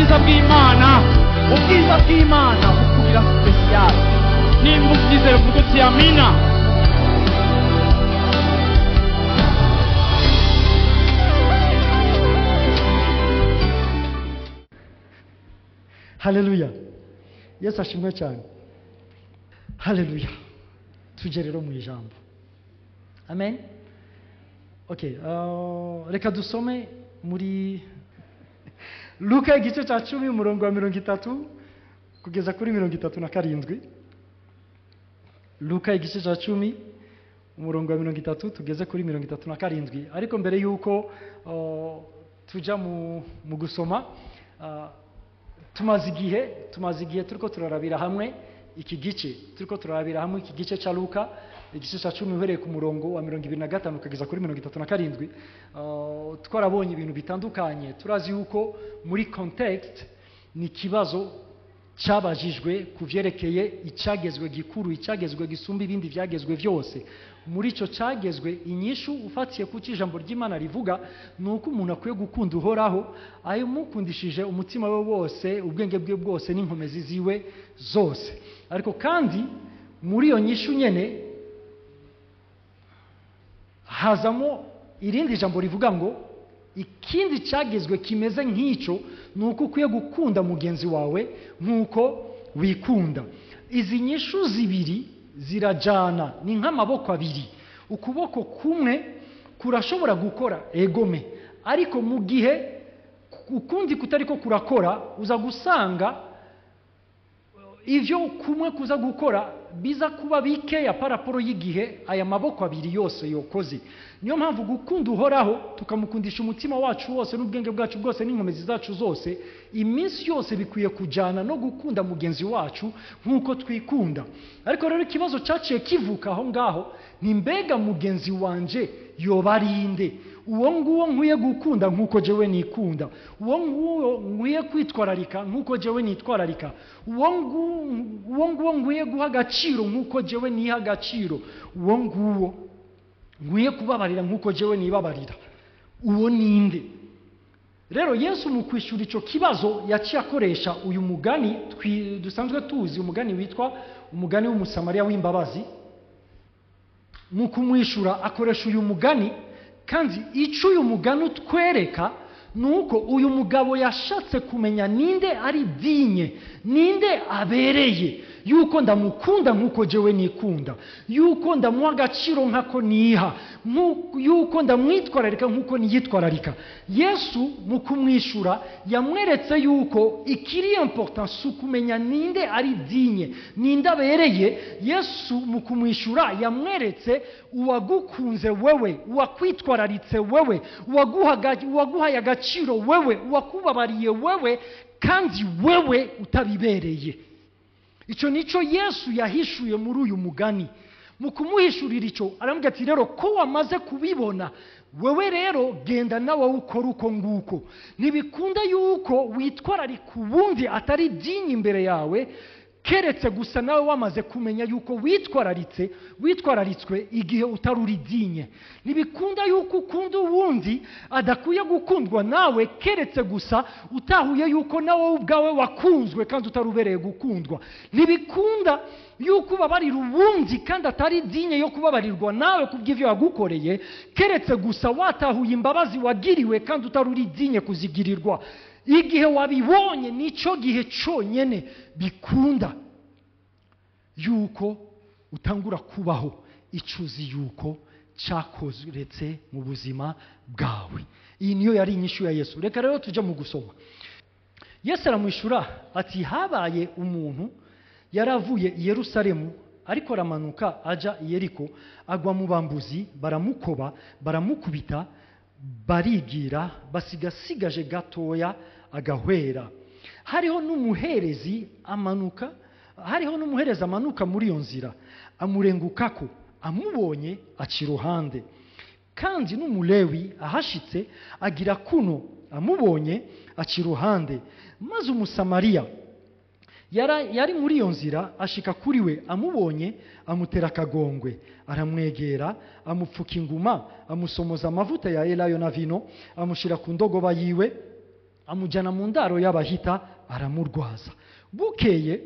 Ubwiza bw'Imana, Ubwiza bw'Imana bukugira special. Nimba ubyizera uvuga uti amina. Haleluya. Yesu ashimwe cyane. Haleluya. Tujye rero mu ijambo. Amen. Okay, reka dusome muri Luka igice cya 10 umurongo wa 30 kugeza kuri 37. Luka igice cya 10 umurongo wa 30 tugeze kuri 37. Ariko mbere yuko tujya mu gusoma, tumaze igihe turiko turarabira hamwe iki gice, turiko turarabira hamwe iki gice cya Luka igice cya 10 uhereye ku murongo wa 25 kugeza kuri 37. Twarabonye ibintu bitandukanye. Turazi yuko muri context ni kibazo cyabajijwe kuvyerekeye icyagezwe gikuru, icyagezwe gisumba ibindi byagezwe byose. Muri ico cyagezwe inyishu ufatiye ku ijambo ry'Imana rivuga nuko umuntu akwiye gukunda Uhoraho ayimukundishije umutima we wose, ubwenge bwe bwose n'inkomezi ziwe zose. Ariko kandi muri iyo nyishu nyene hazamo irindi jambo rivuga ngo ikindi cyagezwe kimeze nk'icyo nuko ukwiye gukunda mugenzi wawe nkuko wikunda. Izi nyishu zibiri zirajana, ni nk'amaboko abiri. Ukuboko kumwe kurashobora gukora egome, ariko mu gihe ukundi kutariko kurakora uza gusanga ivyo kumwe kuza gukora biza kuba bikeya paraporo y'igihe aya maboko abiri yose yokoze. Niyo mpamvu gukunda Uhoraho tukamukundisha umutima wacu wose n'ubwenge bwacu bwose n'inkomezi zacu zose iminsi yose bikwiye kujana no gukunda mugenzi wacu nk'uko twikunda. Ariko rero ikibazo cyaciye kivuka aho ngaho ni mbega mugenzi wanje yoba ari nde? Uwo nguwo nkwiye gukunda nk'uko jewe nikunda, uwo nguwo nkwiye kwitwararika nk'uko jewe nitwararika, uwo nguwo nkwiye guha agaciro nk'uko jewe niha agaciro, uwo nguwo nkwiye kubabarira nk'uko jewe nibabarira, uwo ninde? Rero Yesu mu kwishura ico kibazo yaciye akoresha uyu mugani dusanzwe tuzi, umugani witwa umugani w'Umusamariya w'imbabazi. Mu kumwishura akoresha uyu mugani, kandi ico uyu mugani utwereka nuko uyu mugabo yashatse kumenya ninde ari dinye, ninde abereye yuko ndamukunda nkuko jewe nikunda, yuko ndamuha agaciro nkako niha, yuko ndamwitwararika nkuko niyitwararika. Yesu mu kumwishura yamweretse yuko ikiri important si ukumenya ninde ari dinye, ninde abereye. Yesu mu kumwishura yamweretse uwagukunze wewe, uwakwitwararitse wewe, uwaguhaye agaciro wewe, uwakubabariye wewe, kandi wewe utabibereye. Ico nico Yesu yahishuye muri uyu mugani. Mu kumuhishurira ico aramubwira ati rero ko wamaze kubibona wewe rero genda nawe ukora uko nguko. Ntibikunda yuko witwararika ubundi atari dinye imbere yawe, keretse gusa nawe wamaze kumenya yuko witwararitswe igihe utari uri dinye. Ntibikunda yuko ukunda uwundi adakwiye gukundwa nawe, keretse gusa utahuye yuko nawe ubwawe wakunzwe kandi utarubereye gukundwa. Ntibikunda yuko ubabarira uwundi kandi atari dinye yo kubabarirwa nawe kubw'ivyo yagukoreye, keretse gusa watahuye imbabazi wagiriwe kandi utari uri dinye kuzigirirwa. Igihe wabibonye nico gihe cyonyene bikunda yuko utangura kubaho icuzi yuko cyakozeretse mu buzima bwawe. Iyi niyo yari inyishu ya Yesu. Reka rero tujye mu gusoma. Yesu aramwishura ati habaye umuntu yaravuye i Yerusalemu ariko aramanuka aja i Yeriko, agwa mu bambuzi, baramukoba, baramukubita, barigira, basigasigaje gatoya agahwera. Hariho n'umuherezi amanuka muri iyo nzira, amurengukako, amubonye aca iruhande. Kandi n'umulewi ahashitse agira kuno, amubonye aca iruhande. Maze Umusamariya yari muri iyo nzira ashika kuri we, amubonye amutera akagongwe, aramwegera, amupfuka inguma, amusomoza amavuta ya elayo na vino, amushira ku ndogoba yiwe, Amujyana mu ndaro y'abahita, aramurwaza. Bukeye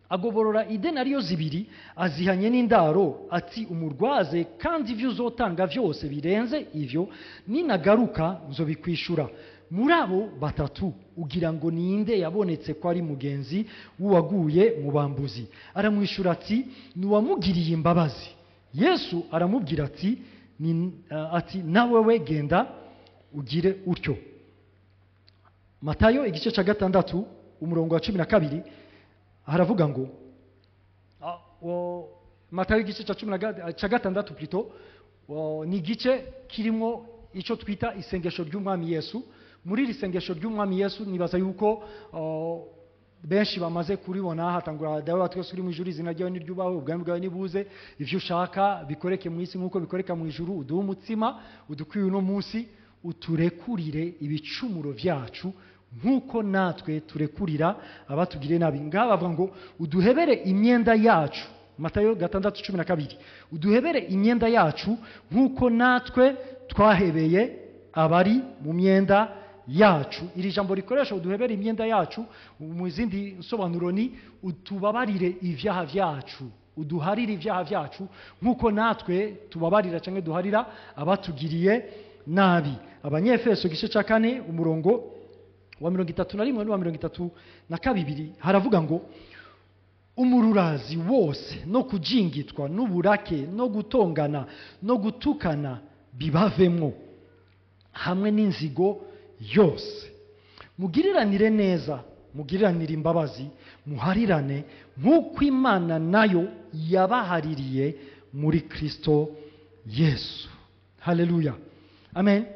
agoborora idenariyo 2, azihanye n'indaro, ati: "Umurwaze, kandi ibyo uzotanga byose birenze ivyo, ninagaruka nzobikwishura." Muri abo batatu, ugira ngo ninde yabonetse ko ari mugenzi w'uwaguye mu bambuzi? Aramwishyura ati: "Ni uwamugiriye imbabazi." Yesu aramubwira ati: "Nawe we genda ugire utyo." Matayo igice cya 6, umurongo wa 12, haravuga ngo, Matayo igice cya 6 plutôt, ni igice kirimo icyo twita isengesho ry'Umwami Yesu. Muri iri sengesho ry'Umwami Yesu, nibaza yuko benshi bamaze kuribona, hatangura: "Dawe wa twese uri mu ijuru, izina ryawe niryubahwe, ubwami bwawe nibuze, ivyo ushaka bikoreke mu isi nk'uko bikoreka mu ijuru. Uduhe umutsima udukwiye uno munsi, uturekurire ibicumuro vyacu nk'uko natwe turekurira abatugiriye nabi." Ngaha bavuga ngo: "Uduhebere imyenda yacu." Matayo 6:12: "Uduhebere imyenda yacu nk'uko natwe twahebeye abari mu myenda yacu." Iri jambo rikoresha, "uduhebere imyenda yacu", mu zindi nsobanuro ni utubabarire ibyaha byacu, uduharire ibyaha byacu nk'uko natwe tubabarira cyangwa duharira abatugiriye nabi. Abanyefeso igice cya 4, umurongo wa 31 n'uwa 32, haravuga ngo: "Umururazi wose no kujingitwa n'uburake no gutongana no gutukana bibavemwo, hamwe n'inzigo yose. Mugiriranire neza, mugiriranire imbabazi, muharirane nk'uko Imana nayo yabahaririye muri Kristo Yesu." Haleluya, amen.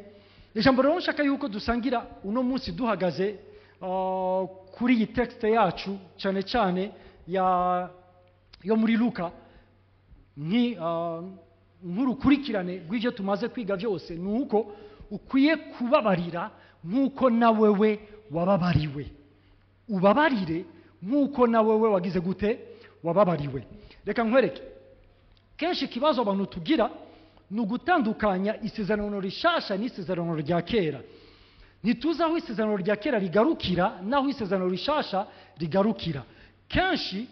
Ijambo rero nshaka yuko dusangira uno munsi, duhagaze kuri iyi texte yacu, cyane cyane yo muri Luka, nk'urukurikirane rw'ibyo tumaze kwiga byose, ni uko ukwiye kubabarira nk'uko nawe we wababariwe. Ubabarire nk'uko nawe we wagize gute? Wababariwe. Reka nkwereke, kenshi ikibazo abantu tugira ni ugutandukanya isezerano rishasha n'isezerano rya kera. Ntituzi aho isezerano rya kera rigarukira n'aho isezerano rishasha rigarukira. Kenshi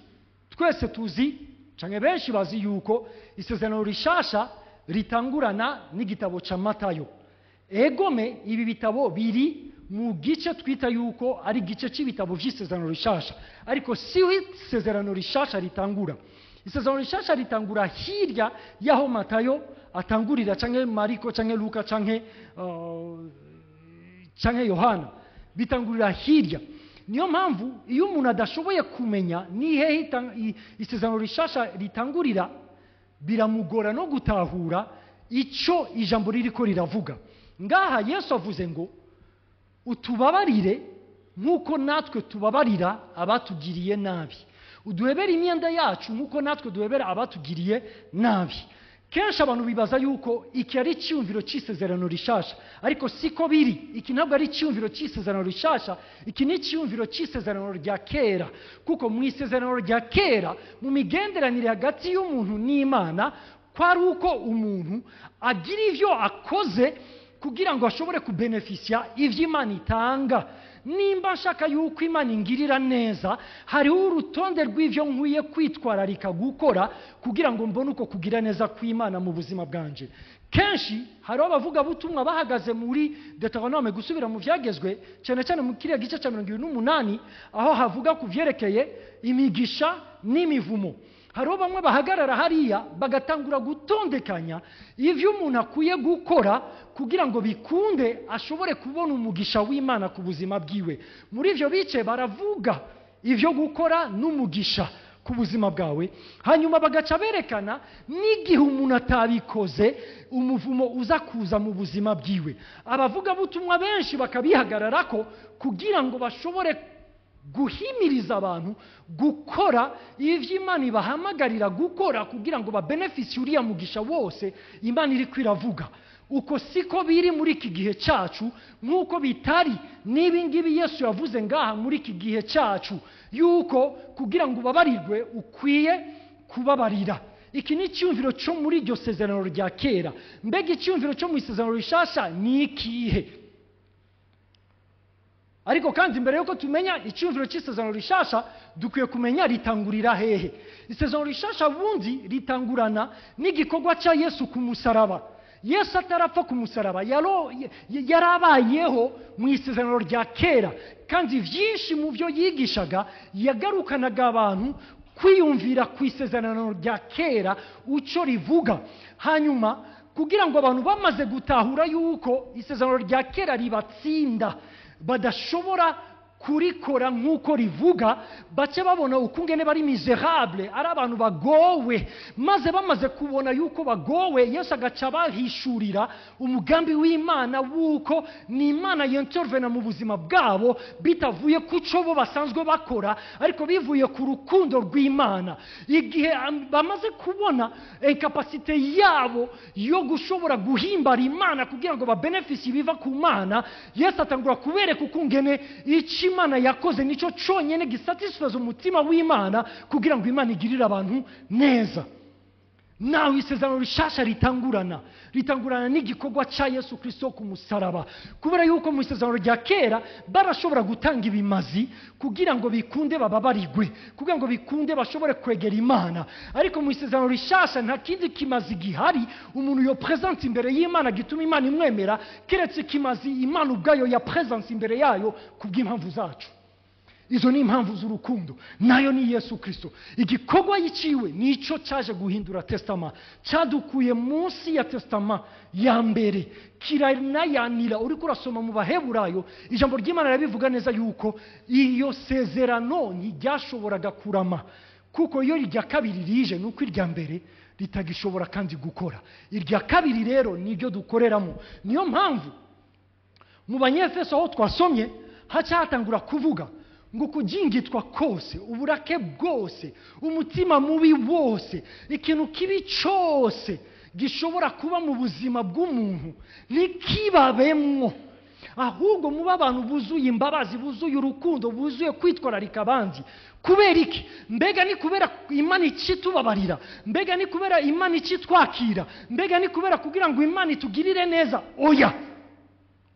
twese tuzi, cyangwa benshi bazi, yuko isezerano rishasha ritangurana n'igitabo cya Matayo. Egome, ibi bitabo biri mu gice twita yuko ari igice cy'ibitabo by'isezerano rishasha, ariko si isezerano rishasha ritangura. Isezerano rishasha ritangura hirya y'aho Matayo atangurira, cyangwa Mariko, cyangwa Luka, cyangwa Yohana. Bitangurira hirya. Niyo mpamvu iyo umuntu adashoboye kumenya ni hehe isezerano rishasha ritangurira, biramugora no gutahura icyo ijambo ririko riravuga. Ngaha Yesu avuze ngo: "Utubabarire nk'uko natwe tubabarira abatugiriye nabi. Uduhebere imyenda yacu nk'uko natwe duhebera abatugiriye nabi." Kenshi abantu bibaza yuko iki ari icyumviro cy'isezerano rishasha, ariko siko biri. Iki ntabwo ari icyumviro cy'isezerano rishasha, iki ni icyumviro cy'isezerano rya kera, kuko mu isezerano rya kera, mu migenderanire hagati y'umuntu n'Imana, kwari uko umuntu agira ibyo akoze kugira ngo ashobore kubenefisiya ibyo Imana itanga. Nimba nshaka yuko Imana ingirira neza, hariho urutonde rw'ibyo nkwiye kwitwararika gukora kugira ngo mbone uko kugira neza kw'Imana mu buzima bwanje. Kenshi hariho abavugabutumwa bahagaze muri Deuteronome, gusubira mu byagezwe, cyane cyane mu kiriya gice cya 28, aho havuga ku byerekeye imigisha n'imivumo. Hariho bamwe bahagarara hariya bagatangura gutondekanya ibyo umuntu akwiye gukora kugira ngo bikunde ashobore kubona umugisha w'Imana ku buzima bwiwe. Muri ibyo bice baravuga ibyo gukora n'umugisha ku buzima bwawe, hanyuma bagaca berekana n'igihe umuntu atabikoze umuvumo uza kuza mu buzima bwiwe. Abavugabutumwa benshi bakabihagararako kugira ngo bashobore guhimiriza abantu gukora ivyo Imana ibahamagarira gukora, kugira ngo babenefisi uriya mugisha wose Imana iri kwiravuga. Uko siko biri muri iki gihe cyacu, nk'uko bitari n'ibi ngibi Yesu yavuze ngaha muri iki gihe cyacu, yuko kugira ngo ubabarirwe ukwiye kubabarira. Iki ni icyumviro cyo muri iryo sezerano rya kera. Mbega icyumviro cyo mu isezerano rishasha ni ikihe? Ariko kandi mbere yuko tumenya icyumviro cy'isezerano rishasha, dukwiye kumenya ritangurira hehe. Isezerano rishasha bundi ritangurana n'igikorwa cya Yesu ku musaraba. Yesu atarapfa ku musaraba yarabayeho mu isezerano rya kera, kandi byinshi mu byo yigishaga yagarukanaga abantu kwiyumvira ku isezerano rya kera ucyo rivuga. Hanyuma kugira ngo abantu bamaze gutahura yuko isezerano rya kera ribatsinda, badashobora kurikora nk'uko rivuga, bace babona ukungene bari miserable, ari abantu bagowe. Maze bamaze kubona yuko bagowe, Yesu agaca bahishurira umugambi w'Imana w'uko ni Imana yentervena mu buzima bwabo, bitavuye ku cyo bo basanzwe bakora, ariko bivuye ku rukundo rw'Imana. Igihe bamaze kubona incapacité yabo yo gushobora guhimbara Imana kugira ngo babenefisi biva ku Mana, Yesu atangura kubereka ukungene icyo Imana yakoze nicyo cyonyine gisatisfaza umutima w'Imana kugira ngo Imana igirire abantu neza. Naho isezerano rishasha ritangurana n'igikorwa cya Yesu Kristo ku musaraba. Kubera yuko mu isezerano rya kera barashobora gutanga ibimazi kugira ngo bikunde bababarigwe, kugira ngo bikunde bashobore kwegera Imana. Ariko mu isezerano rishasha nta kindi kimazi gihari umuntu yo presence imbere y'Imana gituma Imana imwemera, keretse kimazi Imana ubwayo ya presence imbere yayo kubw'impamvu zacu. Izo ni impamvu z'urukundo, nayo ni Yesu Kristo. Igikorwa yiciwe nicyo cyaje guhindura testama, cyadukuye munsi ya testama ya mbere, kiranayanira. Uriko urasoma mu Baheburayo, ijambo ry'Imana rirabivuga neza yuko iyo sezerano ntiryashoboraga kurama, kuko iyo irya kabiri rije nuko irya mbere ritagishobora kandi gukora. Irya kabiri rero niryo dukoreramo. Niyo mpamvu mu Banyefeso aho twasomye haca hatangura kuvuga ngo kujingitwa kose, uburake bwose, umutima mubi wose, ikintu kibi cyose gishobora kuba mu buzima bw'umuntu ntikibabemwo, ahubwo muba abantu buzuye imbabazi, buzuye urukundo, buzuye kwitwararika abandi. Kubera iki? Mbega ni kubera Imana ikitubabarira? Mbega ni kubera Imana ikitwakira? Mbega ni kubera kugira ngo Imana itugirire neza? Oya,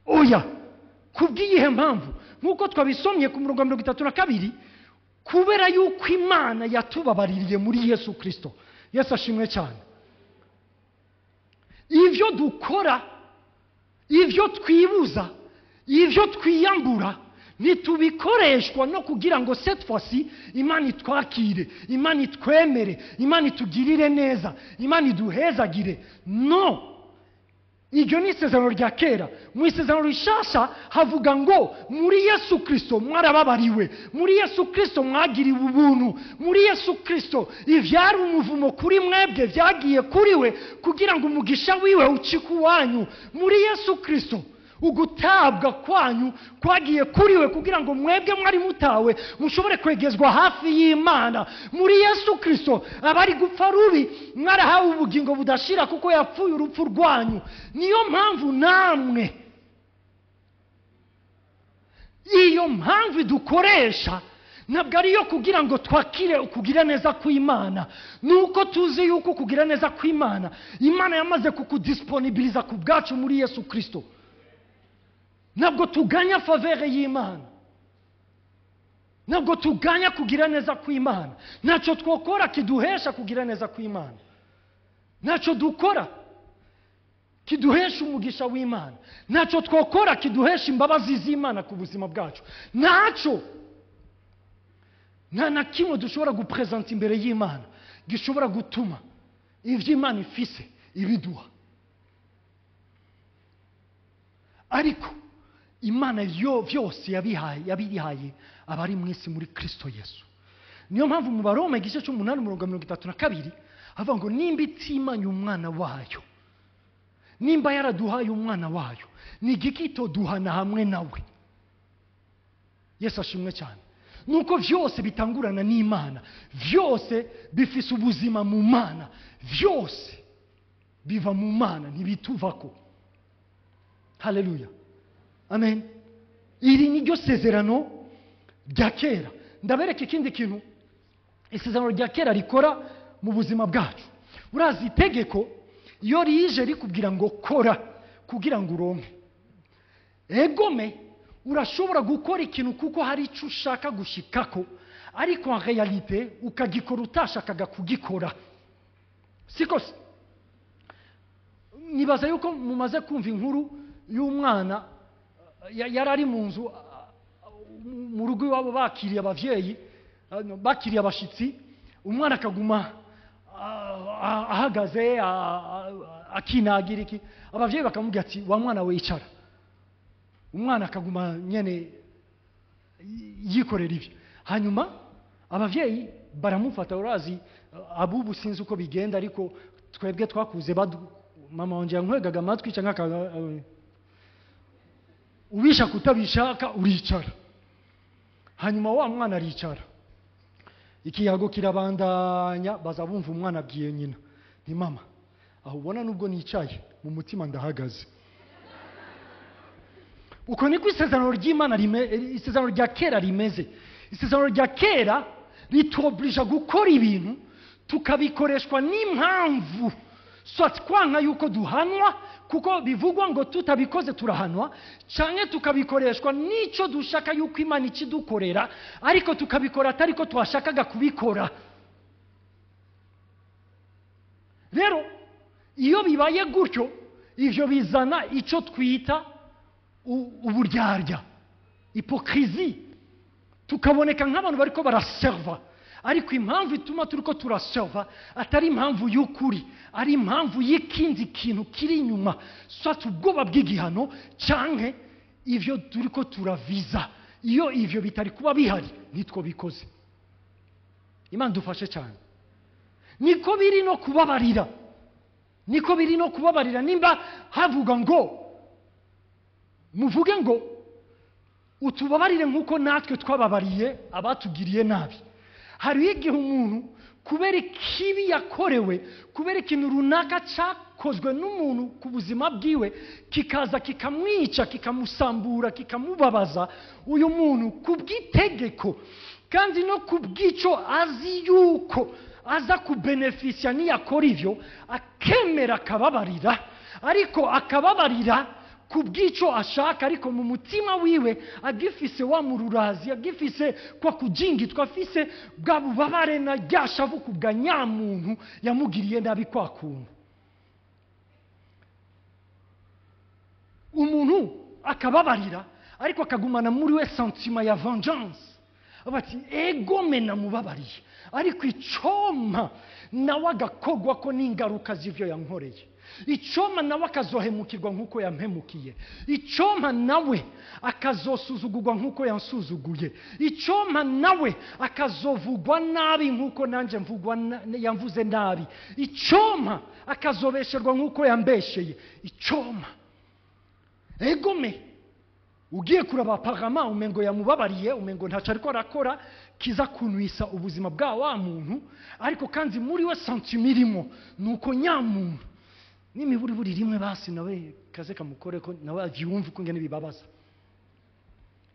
oya. Kubw'iyihe mpamvu? Nk'uko twabisomye ku murongo wa 32, kubera yuko Imana yatubabaririye muri Yesu Kristo. Yesu ashimwe cyane. Ivyo dukora, ivyo twibuza, ivyo twiyambura, ntitubikoreshwa no kugira ngo cette fois-ci Imana itwakire, Imana itwemere, Imana itugirire neza, Imana iduhezagire. No, iryo ni isezerano rya kera. Mu isezerano rishasha havuga ngo muri Yesu Kristo mwarababariwe, muri Yesu Kristo mwagiriwe ubuntu, muri Yesu Kristo ivyari umuvumo kuri mwebwe vyagiye kuri we kugira ngo umugisha wiwe ucike uwanyu. Muri Yesu Kristo ugutabwa kwanyu kwagiye kuri we kugira ngo mwebwe mwari mutawe mushobore kwegezwa hafi y'Imana. Muri Yesu Kristo abari gupfa rubi mwarahawe ubugingo budashira kuko yapfuye urupfu rwanyu. Niyo mpamvu namwe, iyo mpamvu dukoresha ntabwo ari iyo kugira ngo twakire ukugira neza kw'Imana, nuko tuzi yuko kugira neza kw'Imana Imana yamaze kukudisponibiliza ku bwacu muri Yesu Kristo. Ntabwo tuganya favere y'Imana, ntabwo tuganya kugira neza kw'Imana. Ntacyo twokora kiduhesha kugira neza kw'Imana, ntacyo dukora kiduhesha umugisha w'Imana, ntacyo twokora kiduhesha imbabazi z'Imana ku buzima bwacu. Ntacyo, nta na kimwe dushobora gupresenta imbere y'Imana gishobora gutuma ivyo Imana ifise ibiduha. Ariko Imana yo vyose yabihaye abari mwese muri Kristo Yesu. Niyo mpamvu mu Baroma igice cy'umunani umurongo 32 avuga ngo nimba itimanye umwana wayo, nimba yaraduhaye umwana wayo, ni igiki itoduhana hamwe nawe? Yesu ashimwe cyane. Nuko vyose bitangurana n'Imana, vyose bifise ubuzima mu Mana, vyose biva mu Mana, ntibituvako. Haleluya, amen. Iri ni ryo sezerano rya kera. Ndabereka ikindi kintu isezerano rya kera rikora mu buzima bwacu. Urazi itegeko iyo rije rikubwira ngo kora kugira ngo uronke, egome Urashobora gukora ikintu kuko hari icyo ushaka gushikako, ariko en réalité ukagikora utashakaga kugikora. Siko se? Nibaza yuko mumaze kumva inkuru y'umwana yari ari mu nzu, mu rugo iwabo, bakiriye abavyeyi, no, bakiriye abashitsi, umwana akaguma ahagaze, akinagira iki. Abavyeyi bakamubwira ati: "Wa mwana we, icara." Umwana akaguma nyene yikorera ibyo. Hanyuma abavyeyi baramufata. Urazi abubu, sinzi uko bigenda, ariko twebwe twakuze mama wanje yankwegaga amatwi cyangwa ubishaka utabishaka uricara. Hanyuma wa mwana aricara, ikiyago kirabandanya. Baza bumva umwana abwiye nyina: "Ni mama, aho ubona nubwo nicaye, mu mutima ndahagaze." Uko niko isezerano ry'Imana, isezerano rya kera rimeze. Isezerano rya kera ritwoburija gukora ibintu, tukabikoreshwa n'impamvu, soit twanka yuko duhanwa, kuko bivugwa ngo tutabikoze turahanwa, canke tukabikoreshwa n'icyo dushaka yuko Imana ikidukorera, ariko tukabikora atari ko twashakaga kubikora. Rero iyo bibaye gutyo, ivyo bizana icyo twita uburyarya, hypocrisie, tukaboneka nk'abantu bariko baraserva, ariko impamvu ituma turiko turaserva atari impamvu y'ukuri, ari impamvu y'ikindi kintu kiri inyuma, soit ubwoba bw'igihano canke ivyo turiko turaviza. Iyo ivyo bitari kuba bihari, nitwo bikoze. Imana dufashe cyane. Niko biri no kubabarira, niko biri no kubabarira. Nimba havuga ngo muvuge ngo: "Utubabarire nk'uko natwe twababariye abatugiriye nabi", hariho igihe umuntu, kubera ikibi yakorewe, kubera ikintu runaka cyakozwe n'umuntu ku buzima bwiwe, kikaza kikamwica, kikamusambura, kikamubabaza, uyu muntu ku bw'itegeko kandi no ku bw'icyo azi yuko aza kubenefisiya niyakora ivyo, akemera akababarira, ariko akababarira ku bw'icyo ashaka, ariko mu mutima wiwe agifise wa mururazi, agifise kwa kujingitwa, afise bwa bubabare na rya shavu ku bwa nyamuntu yamugiriye nabi. Kwa kuntu umuntu akababarira, ariko akagumana muri we sentiment ya vengeance, bati: "Egome, namubabariye, ariko icompa nawe agakogwa ko n'ingaruka z'ivyo yankoreye, icompa nawe akazohemukirwa nk'uko yampemukiye, icompa nawe akazosuzugurwa nk'uko yansuzuguye, icompa nawe akazovugwa nabi nk'uko nanjye mvugwa yamvuze nabi, icompa akazobesherwa nk'uko yambesheye, icompa." Egome, ugiye kuraba parama, umengo yamubabariye, umengo ntaco ariko arakora kiza kunwisa ubuzima bwa wa muntu, ariko kandi muri we sentiment irimo nuko nyamuntu n'imiburiburi rimwe basi nawe kaze kamukore ko nawe avyumve uko ngene bibabaza.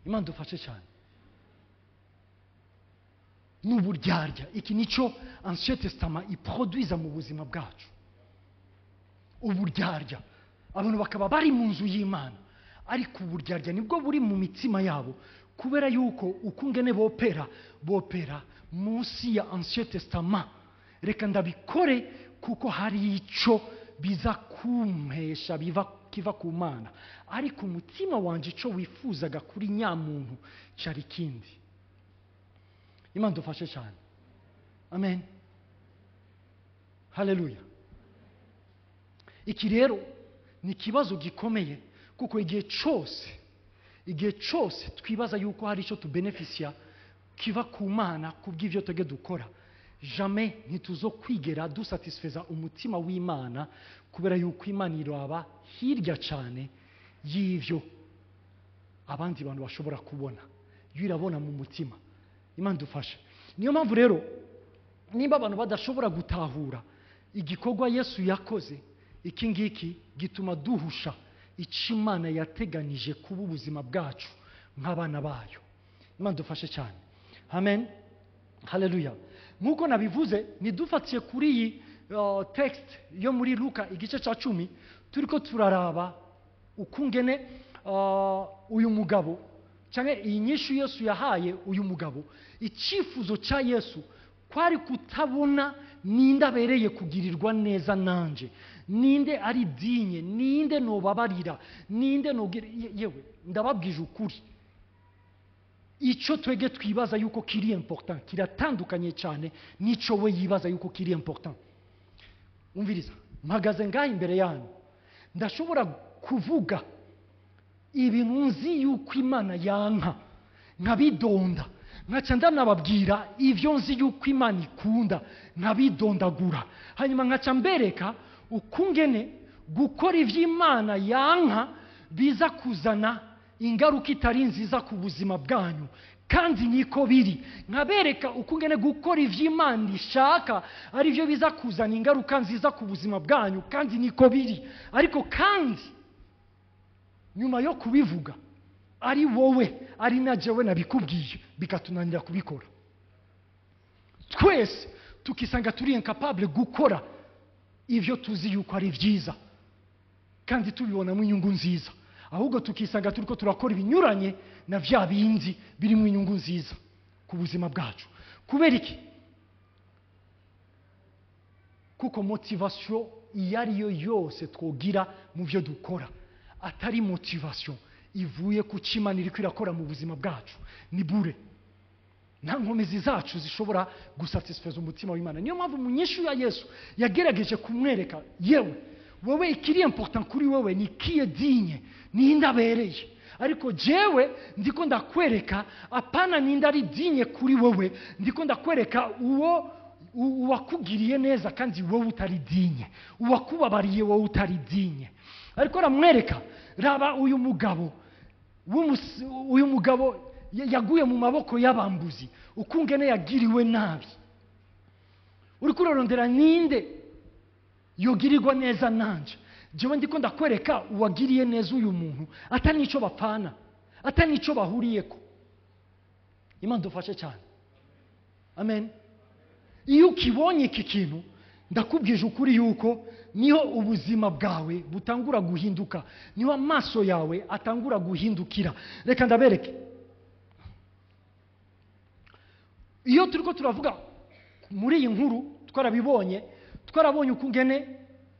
Imana dufashe cyane. N'uburyarya, iki nico Ancien Testament iproduiza mu buzima bwacu, uburyarya. Abantu bakaba bari mu nzu y'Imana, ariko uburyarya nibwo buri mu mitima yabo, kubera yuko uko ngene bopera munsi ya Ancien Testament: reka ndabikore kuko hari ico biza kumpesha biva kiva ku Mana, ariko umutima wanje ico wifuzaga kuri nyamuntu cari ikindi. Imana dufashe cyane. Amen, haleluya. Iki rero ni ikibazo gikomeye, kuko igihe cyose twibaza yuko hari icyo tubenefisiya kiva ku Mana ku bw'ibyo twebwe dukora, jamais ntituzo kwigera dusatisfeza umutima w'Imana, kubera yuko Imana iraba hirya cyane y'ivyo abandi bantu bashobora kubona. Yo irabona mu mutima. Imana dufashe. Niyo mpamvu rero nimba abantu badashobora gutahura igikorwa Yesu yakoze, iki ngiki gituma duhusha icyo Imana yateganije kuba ubuzima bwacu nk'abana bayo. Imana dufashe cyane. Amen, haleluya. Nk'uko nabivuze, ntidufatiye kuri iyi text yo muri Luka igice cya 10, turiko turaraba ukungene uyu mugabo cyangwa iyi nyishu Yesu yahaye uyu mugabo, icyifuzo cya Yesu kwari kutabona ninde abereye kugirirwa neza nanje, ninde ari dinye, ninde nobabarira, ninde nogira. Yewe, ndababwije ukuri, icyo twege twibaza yuko kiri important kiratandukanye cyane n'icyo we yibaza yuko kiri important. Umviriza, mpagaze ngaha imbere yanyu, ndashobora kuvuga ibintu nzi yuko Imana yanka, nkabidonda, nkaca ndanababwira ibyo nzi yuko Imana ikunda, nkabidondagura, hanyuma nkaca mbereka ukungene gukora iby'Imana yanka biza kuzana ingaruka itari nziza ku buzima bwanyu, kandi niko biri. Nkabereka ukungene gukora iby'Imana ishaka ari byo biza kuzana ingaruka nziza ku buzima bwanyu, kandi niko biri. Ariko kandi nyuma yo kubivuga, ari wowe ari na jewe nabikubwiye, bikatunanira kubikora, twese tukisanga turi incapable gukora ibyo tuzi yuko ari byiza kandi tubibonamo inyungu nziza, ahubwo tukisanga turiko turakora ibinyuranye na vya bindi birimo inyungu nziza ku buzima bwacu. Kubera iki? Kuko motivation iyo ari yo yose twogira mu byo dukora atari motivation ivuye ku cyo Imana iriko irakora mu buzima bwacu, ni bure. Nta nkomezi zacu zishobora gusatisfeza umutima w'Imana. Niyo mpamvu mu nyishu ya Yesu yagerageje kumwereka, yewe wowe ikiri important kuri wowe ni kiye dinye, ninde abereye, ariko jewe ndiko ndakwereka apana ninde ari dinye kuri wowe, ndiko ndakwereka uwo uwakugiriye neza kandi wowe utari dinye, uwakubabariye wowe utari dinye. Ariko aramwereka, raba uyu mugabo uyu mugabo yaguye mu maboko y'abambuzi, ukungene yagiriwe nabi, uriko urarondera ninde yogirirwa neza nanje, jewe ndiko ndakwereka uwagiriye neza uyu muntu atari nico bapfana, atari nico bahuriyeko. Imana dufashe cyane. Amen. Iyo ukibonye iki kintu, ndakubwije ukuri yuko niho ubuzima bwawe butangura guhinduka, niho amaso yawe atangura guhindukira. Reka ndabereke. Iyo turiko turavuga muri iyi nkuru, twarabibonye, twarabonye ukungene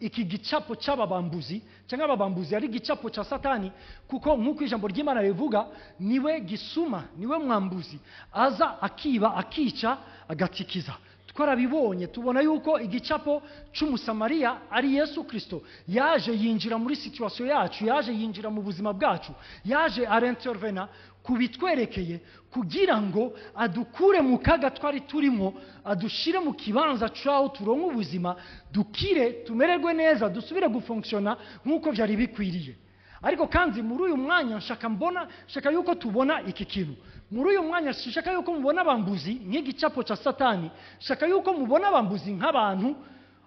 iki gicapo cy'ababambuzi cyangwa ababambuzi ari gicapo cya Satani, kuko nk'uko ijambo ry'Imana rivuga, niwe gisuma, niwe mwambuzi, aza akiba, akica, agatikiza. Twarabibonye, tubona yuko igicapo cy'Umusamariya ari Yesu Kristo, yaje yinjira muri situation yacu, yaje yinjira mu buzima bwacu, yaje arintervena kubitwerekeye kugira ngo adukure mu kaga twari turimo, adushire mu kibanza cyaho turonka ubuzima, dukire, tumererwe neza, dusubire gufunctiona nk'uko byari bikwiriye. Ariko kandi muri uyu mwanya nshaka yuko tubona iki kintu. Muri uyu mwanya nshaka yuko mubona abambuzi nk'igicapo cya Satani, nshaka yuko mubona abambuzi nk'abantu,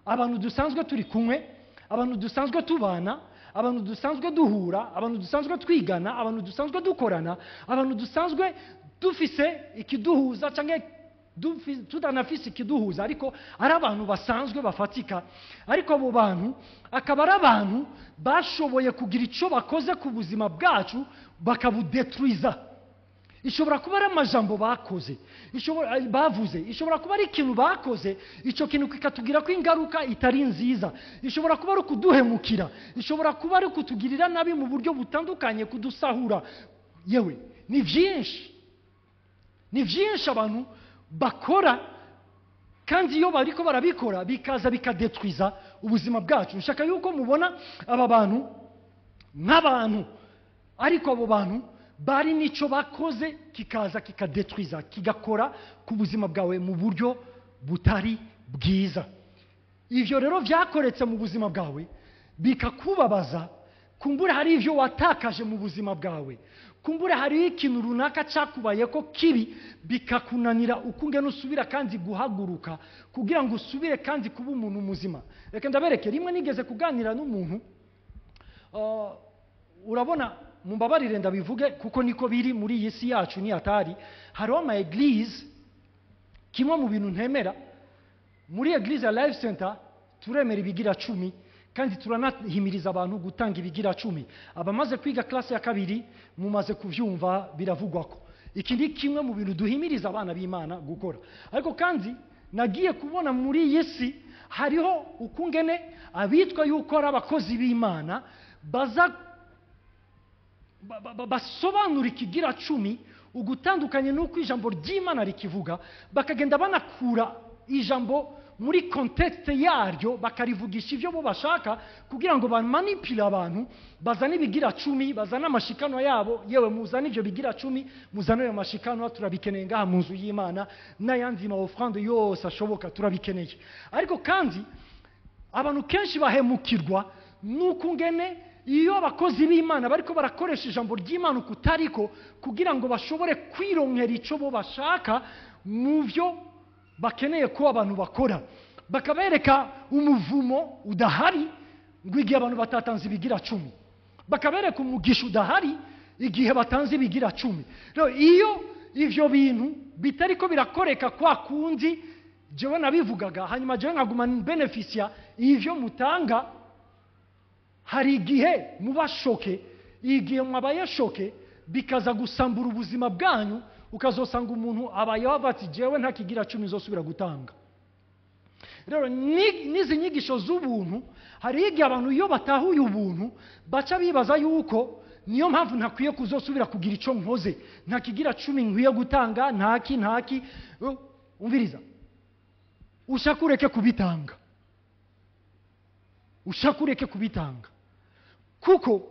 abantu dusanzwe turi kumwe, abantu dusanzwe tubana, abantu dusanzwe duhura, abantu dusanzwe twigana, abantu dusanzwe dukorana, abantu dusanzwe dufise ikiduhuza cyangwa tutanafise ikiduhuza, ariko ari abantu basanzwe bafatika. Ariko abo bantu akaba ari abantu bashoboye kugira icyo bakoze ku buzima bwacu bakabudetruiza. Ishobora kuba ari amajambo bakoze, ishobora bavuze, ishobora kuba ari ikintu bakoze, icyo kintu kikatugira ko ingaruka itari nziza, ishobora kuba ari kuduhemukira, ishobora kuba ari kutugirira nabi mu buryo butandukanye, kudusahura. Yewe, ni byinshi, ni byinshi abantu bakora, kandi iyo bariko barabikora bikaza bikadetruiza ubuzima bwacu. Nshaka yuko mubona aba bantu nk'abantu, ariko abo bantu bari nico bakoze kikaza kikadetruiza, kigakora ku buzima bwawe mu buryo butari bwiza. Ivyo rero vyakoretse mu buzima bwawe bikakubabaza, kumbura hari ivyo watakaje mu buzima bwawe, kumbura hari ikintu runaka cyakubayeko kibi, bikakunanira ukungene usubira kandi guhaguruka kugira ngo usubire kandi kuba umuntu muzima. Reka ndabereke, rimwe nigeze kuganira n'umuntu, urabona, mumbabarire ndabivuge kuko niko biri muri iyi si yacu, ni atari hariho ama eglise. Kimwe mu bintu ntemera muri eglise ya Life Center, turemera ibigira 10 Kandi turanahimiriza abantu gutanga ibigira cumi. Abamaze kwiga classe ya kabiri mumaze kuvyumva biravugwa ko iki ni kimwe mu bintu duhimiriza abana b'Imana gukora. Ariko kandi nagiye kubona muri iyi si hariho ukungene abitwa yuko ari abakozi b'Imana baza basobanura ikigira cumi ugutandukanye n'uko ijambo ry'Imana rikivuga, bakagenda banakura ijambo muri contexte yaryo bakarivugisha ivyo bo bashaka kugira ngo bamanipule abantu, bazane ibigira cumi, bazane amashikanwa yabo. Yewe, muzane ivyo bigira cumi, muzane ayo mashikanwa, turabikeneye ngaha mu nzu y'Imana, n'ayandi ma offrande yose ashoboka turabikeneye. Ariko kandi abantu kenshi bahemukirwa n'uko ngene iyo abakozi b'Imana bariko barakoresha ijambo ry'Imana ukutariko kugira ngo bashobore kwironkera ico bo bashaka mu vyo bakeneye ko abantu bakora, bakabereka umuvumo udahari ngo igihe abantu batatanze ibigira cumi, bakabereka umugisha udahari igihe batanze ibigira cumi. Rero iyo ivyo bintu bitariko birakoreka kwa kundi jewe nabivugaga, hanyuma jewe nkaguma benefisia ivyo mutanga, hari igihe muba choqué. Igihe mwabaye choqué bikaza gusambura ubuzima bwanyu, ukazosanga umuntu abayeho avuga ati jewe nta kigira cumi nzosubira gutanga. Rero n'izi nyigisho z'ubuntu, hari igihe abantu iyo batahuye ubuntu baca bibaza yuko niyo mpamvu ntakwiye kuzosubira kugira ico nkoze, nta kigira cumi nkwiye gutanga, ntaki ntaki. Umviriza, ushaka ureke kubitanga, ushaka ureke kubitanga, kuko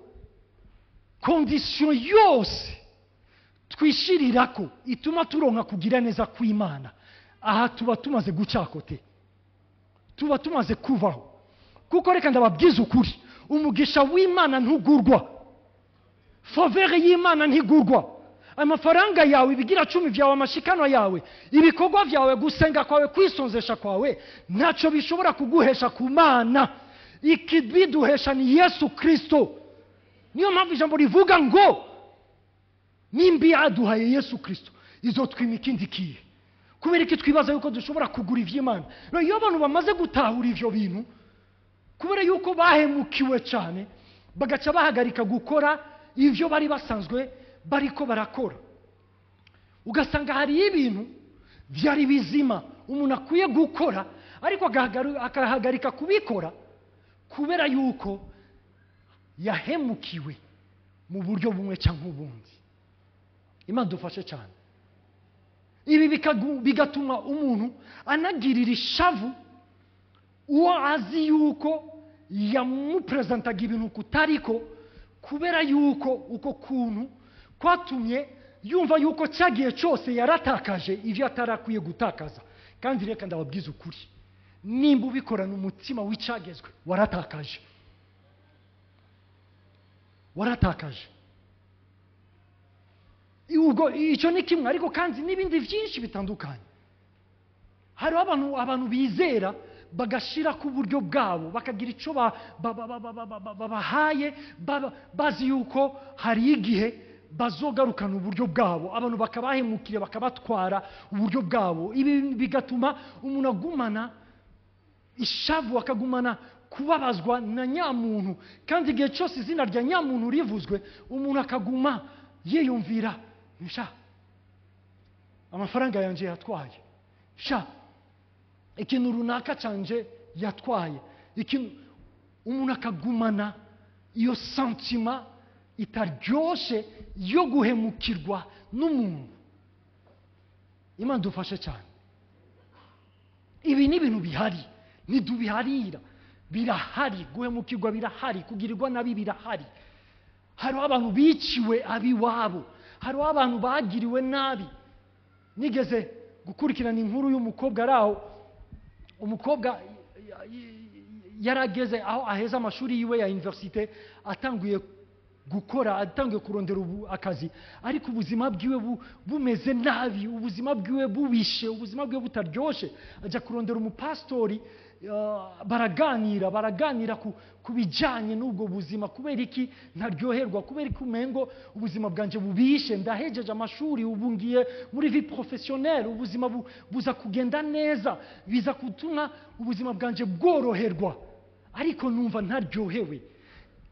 condition yose twishirirako ituma turonka kugira neza kw'Imana, aha tuba tumaze guca côté, tuba tumaze kuvaho. Kuko reka ndababwiza ukuri, umugisha w'Imana ntugurwa, faveur y'Imana ntigurwa. Amafaranga yawe, ibigira cumi vyawe, amashikanwa yawe, ibikorwa vyawe, gusenga kwawe, kwisonzesha kwawe, ntacyo bishobora kuguhesha ku Mana. Ikibiduhesha ni Yesu Kristo. Niyo mpamvu ijambo rivuga ngo nimba yaduhaye Yesu Kristo, izotwima ikindi kihe? Kubera iki twibaza yuko dushobora kugura ivy'Imana? Rero iyo abantu bamaze gutahura ivyo bintu, kubera yuko bahemukiwe cyane, bagaca bahagarika gukora ivyo bari basanzwe bariko barakora, ugasanga hari ibintu byari bizima umuntu akwiye gukora, ariko akahagarika kubikora kubera yuko yahemukiwe mu buryo bumwe cyangwa ubundi. Imana dufashe cyane. Ibi bigatuma umuntu anagirira ishavu uwo azi yuko yamupresentaga ibintu kutariko, kubera yuko uko kuntu kwatumye yumva yuko cyagiye cyose yaratakaje ibyo atarakwiye gutakaza. Kandi reka ndababwiza ukuri, nimba ubikorana umutima w'icyagezwe, waratakaje, waratakaje. Ubwo icyo ni kimwe, ariko kandi n'ibindi byinshi bitandukanye. Hariho abantu bizera bagashira ku buryo bwabo, bakagira icyo babahaye, bazi yuko hari igihe bazogarukana uburyo bwabo, abantu bakabahemukira bakabatwara uburyo bwabo. Ibi bigatuma umuntu agumana ishavu, akagumana kubabazwa na nyamuntu, kandi igihe cyose izina rya nyamuntu rivuzwe, umuntu akaguma yiyumvira: sha, amafaranga yanjye yatwaye, sha, ikintu runaka canje yatwaye ikintu. Umuntu akagumana iyo sentiment itaryoshe yo guhemukirwa n'umuntu. Imana dufashe cyane. Ibi ni ibintu bihari, ntidubiharira, birahari. Guhemukirwa birahari, kugirirwa nabi birahari. Hariho abantu biciwe abiwabo, hariho abantu bagiriwe nabi. Nigeze gukurikirana inkuru y'umukobwa ari aho, umukobwa yarageze aho aheza amashuri yiwe ya université, atanguye gukora, atanguye kurondera ubu akazi, ariko ubuzima bwiwe bumeze nabi, ubuzima bwiwe bubishe, ubuzima bwiwe butaryoshe. Ajya kurondera umupasitori, baraganira ku bijyanye n'ubwo buzima: kubera iki ntaryoherwa? Kubera iki umengo ubuzima bwanjye bubishe? Ndahejeje amashuri, ubu ngiye muri vie professionnelle, ubuzima buza kugenda neza, biza gutuma ubuzima bwanjye bworoherwa. Ariko numva ntaryohewe.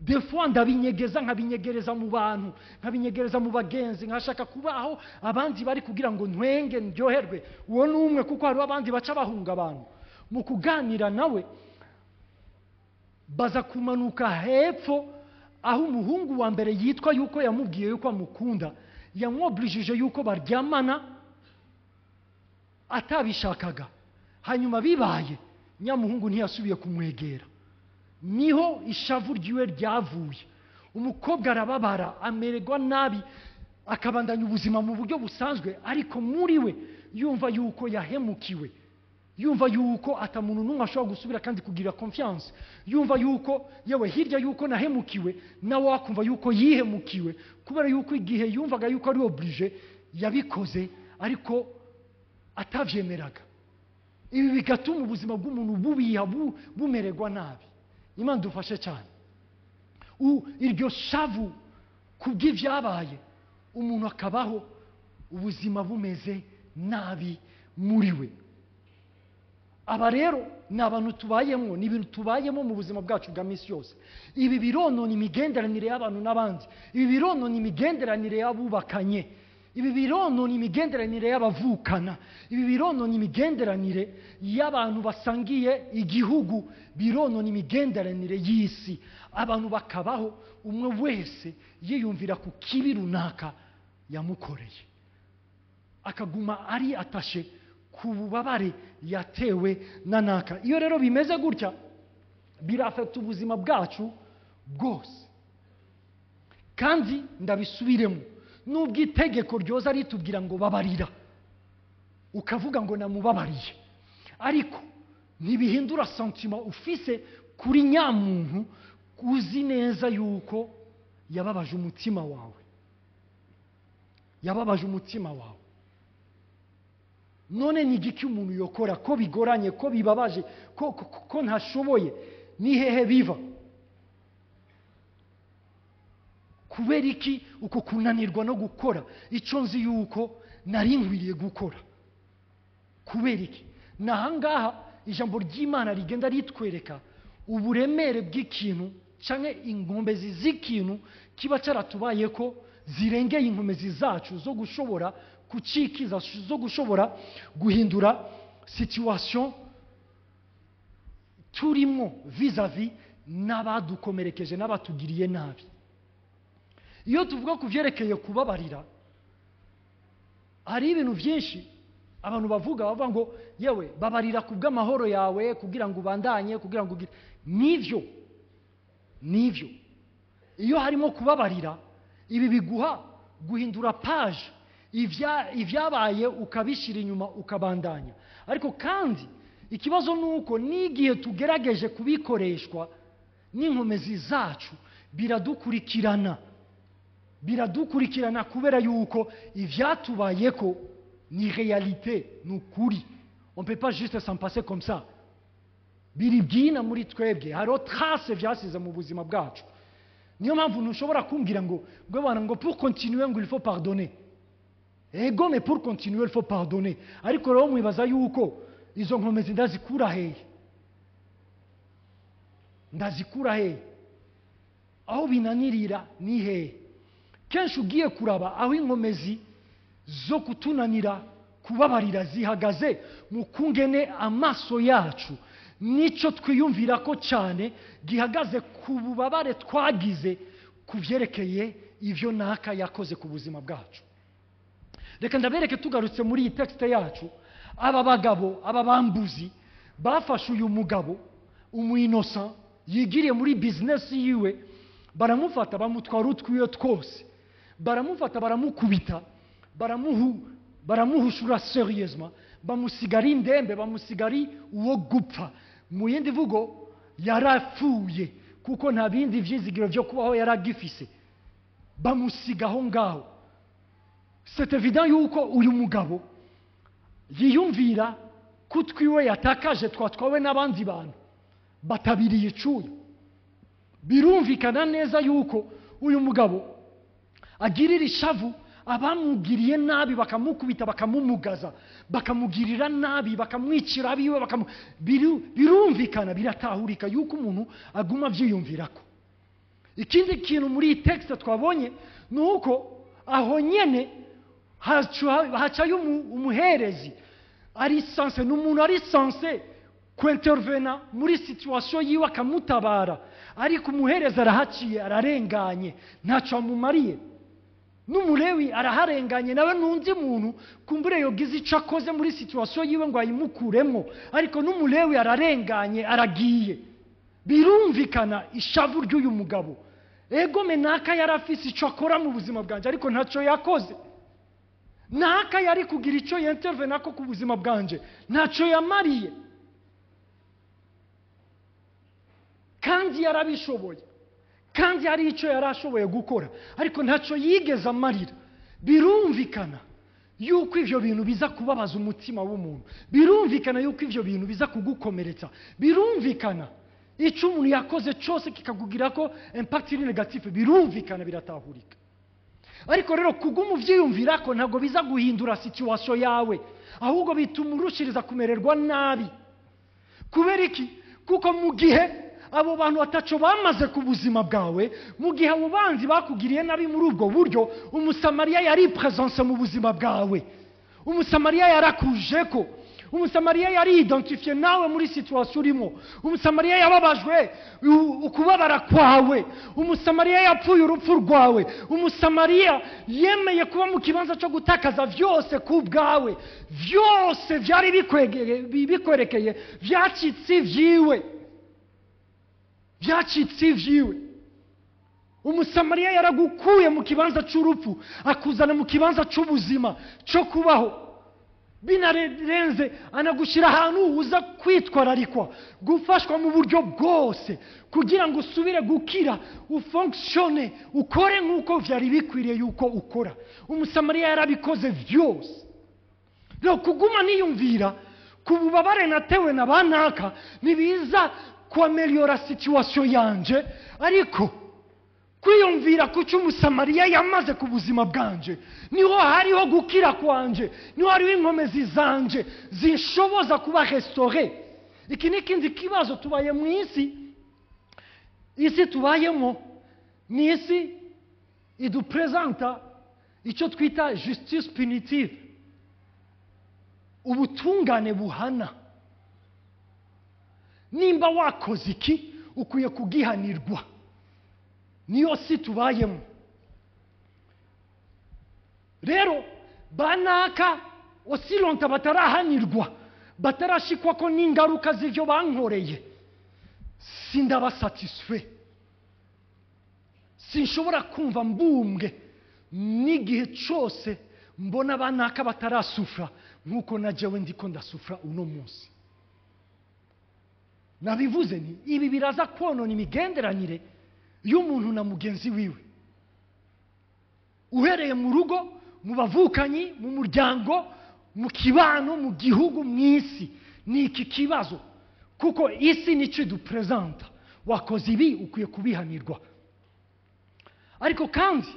Des fois ndabinyegeza, nkabinyegereza mu bantu, nkabinyegereza mu bagenzi, nkashaka kubaho abandi bari kugira ngo ntwenge, ndyoherwe. Uwo ni umwe, kuko hariho abandi baca bahunga abantu. Mu kuganira nawe, baza kumanuka hepfo aho umuhungu wa mbere yitwa yuko yamubwiye yuko amukunda, yamwoburijije yuko baryamana atabishakaga. Hanyuma bibaye, nyamuhungu ntiyasubiye kumwegera. Niho ishavu ryiwe ryavuye. Umukobwa arababara, amererwa nabi, akabandanya ubuzima mu buryo busanzwe, ariko muri we yumva yuko yahemukiwe, yumva yuko atamuntu n'umwe ashobora gusubira kandi kugira confiance, yumva yuko yewe hirya yuko nahemukiwe, nawe wakumva yuko yihemukiwe, kubera yuko igihe yumvaga yuko ari obligé yabikoze ariko atavyemeraga. Ibi bigatuma ubuzima bw'umuntu bubiha, bumererwa nabi. Imana dufashe cyane. Iryo shavu kubw'ibyabaye, umuntu akabaho ubuzima bumeze nabi muri we. Aba rero ni abantu tubayemo, ni ibintu tubayemo mu buzima bwacu bwa minsi yose. Ibi bironona imigenderanire y'abantu n'abandi, ibi bironona imigenderanire y'abubakanye, ibi bironona imigenderanire y'abavukana, ibi bironona imigenderanire y'abantu basangiye igihugu, bironona imigenderanire y'isi. Abantu bakabaho umwe wese yiyumvira ku kibi runaka yamukoreye, akaguma ari atashe ku bubabare yatewe na naka. Iyo rero bimeze gutya, birafata ubuzima bwacu bwose. Kandi ndabisubiremo, nubwo itegeko ryoza ritubwira ngo babarira, ukavuga ngo namubabariye, ariko ntibihindura sentiment ufise kuri nyamuntu uzi neza yuko yababaje umutima wawe, yababaje umutima wawe. None ni igiki umuntu yokora ko bigoranye, ko bibabaje, ko ntashoboye? Ni hehe biva? Kubera iki uko kunanirwa no gukora icyo nzi yuko nari nkwiriye gukora? Kubera iki? Ni ahangaha ijambo ry'Imana rigenda ritwereka uburemere bw'ikintu cyangwa inkomezi z'ikintu kiba cyaratubaye, ko zirengeye inkomezi zacu zo gushobora kucikiza, zo gushobora guhindura situation turimo vis-à-vis n'abadukomerekeje, n'abatugiriye nabi. Iyo tuvuga ku byerekeye kubabarira, hari ibintu byinshi abantu bavuga ngo yewe babarira ku bw'amahoro yawe, kugira ngo ubandanye, kugira ngo ugire. Nivyo, iyo harimo kubabarira, ibi biguha guhindura page, ibyabaye ukabishyira inyuma, ukabandanya. Ariko kandi ikibazo ni uko n'igihe tugerageje kubikoreshwa n'inkomezi zacu, biradukurikirana, biradukurikirana, kubera yuko ivyatubayeko ni réalité, ni ukuri. On peut pas juste s'en passer comme ça. Biri byina muri twebwe, hariho trace vyasize mu buzima bwacu. Niyo mpamvu ntushobora kumbwira ngo bana, ngo pour continuer ngo il faut pardonner. Ego, mais pour continuer il faut pardonner, ariko rero mwibaza yuko izo nkomezi ndazikura hehe? Ndazikura hehe? Aho binanirira ni hehe? Kenshi ugiye kuraba aho inkomezi zo kutunanira kubabarira zihagaze, mu kungene amaso yacu nicyo twiyumvira ko cyane gihagaze ku bubabare twagize ku byerekeye ibyo naka yakoze ku buzima bwacu. Reka ndabereke, tugarutse muri iyi texte yacu, aba bagabo, aba bambuzi bafashe uyu mugabo umu innocent yigiriye muri business yiwe, baramufata, bamutwara utwiwe twose, baramufata, baramukubita, baramuhushura sérieusement, bamusiga ari indembe, bamusiga ari uwo gupfa. Mu yindi vugo, yarapfuye, kuko nta bindi vyizigiro vyo kubaho yaragifise. Bamusiga aho ngaho. C'est évident yuko uyu mugabo yiyumvira ko utwiwe yatakaje twatwawe n'abandi bantu batabiriye icuya. Birumvikana neza yuko uyu mugabo agirira ishavu. Abamugiriye nabi bakamukubita, bakamumugaza, bakamugirira nabi, bakamwicira abiwe, birumvikana, biratahurika yuko umuntu aguma avyiyumvirako. Ikindi kintu muri iyi texte twabonye ni uko aho nyene hacayo umuherezi ari censé, ni umuntu ari censé kwintervena muri situation yiwe akamutabara, ariko umuherezi arahaciye, ararenganye, ntaco amumariye. N'umulewi araharenganye nawe, n'undi muntu kumbure yogize ico akoze muri situation yiwe ngo ayimukuremo, ariko n'umulewi ararenganye, aragiye. Birumvikana ishavu ry'uyu mugabo. Ego menaka yarafise ico akora mu buzima bwanje, ariko ntaco yakoze. Naka yari kugira ico yintervenako ku buzima bwanje, ntaco yamariye, kandi yarabishoboye, kandi hari icyo yari ashoboye gukora, ariko ntacyo yigeze amarira. Birumvikana yuko ivyo bintu biza kubabaza umutima w'umuntu, birumvikana yuko ivyo bintu biza kugukomeretsa, birumvikana icyo umuntu yakoze cyose kikakugira ko impact iri negative, birumvikana, biratahurika. Ariko rero kuguma uvyiyumvira ko ntabwo biza guhindura situation yawe, ahubwo bituma urushiriza kumererwa nabi. Kubera iki? Kuko mu gihe abo bantu bataco bamaze ku buzima bwawe, mu gihe abo banzi bakugiriye nabi muri ubwo buryo, Umusamariya yari presence mu buzima bwawe, Umusamariya yarakujeko, Umusamariya yari identifié nawe muri situation urimo, Umusamariya yababajwe ukubabara kwawe, Umusamariya yapfuye urupfu rwawe, Umusamariya yemeye kuba mu kibanza cyo gutakaza vyose ku bwawe, vyose vyari bikwerekeye vyacitse ivyiwe, byacitse ivyiwe. Umusamariya yaragukuye mu kibanza c'urupfu akuzana mu kibanza c'ubuzima cyo kubaho. Binarenze anagushira ahantu uza kwitwararikwa, gufashwa mu buryo bwose kugira ngo usubire gukira, ufonctionne, ukore nk'uko vyari bikwiriye yuko ukora. Umusamariya yarabikoze vyose. Rero kuguma niyumvira ku bubabare natewe na banaka nibiza kuameliora situation yanje, ariko kwiyumvira kuco Umusamariya yamaze ku buzima bwanje, niho hariho gukira kwanje, niho hariho inkomezi zanje zinshoboza kuba restauré. Iki ni ikindi kibazo tubaye mu isi. Isi tubayemo ni isi idupresenta icyo twita justice punitive, ubutungane buhana. Nimba wakoze iki ukwiye kugihanirwa. Niyo si tubayemo. Rero banaka osilonta batarahanirwa, batarashikwa ko n'ingaruka z'ivyo bankoreye, sindaba satisfait, sinshobora kumva mbumbwe n'igihe cyose mbona banaka batarasufra nk'uko na jewe ndiko ndasufra uno munsi. Nabivuze ni ibi biraza konona imigenderanire y'umuntu na mugenzi wiwe, uhereye mu rugo, mu bavukanyi, mu muryango, mu kibano, mu gihugu, mu isi. Ni iki kibazo, kuko isi nico idupresenta. Wakoze ibi ukwiye kubihanirwa. Ariko kandi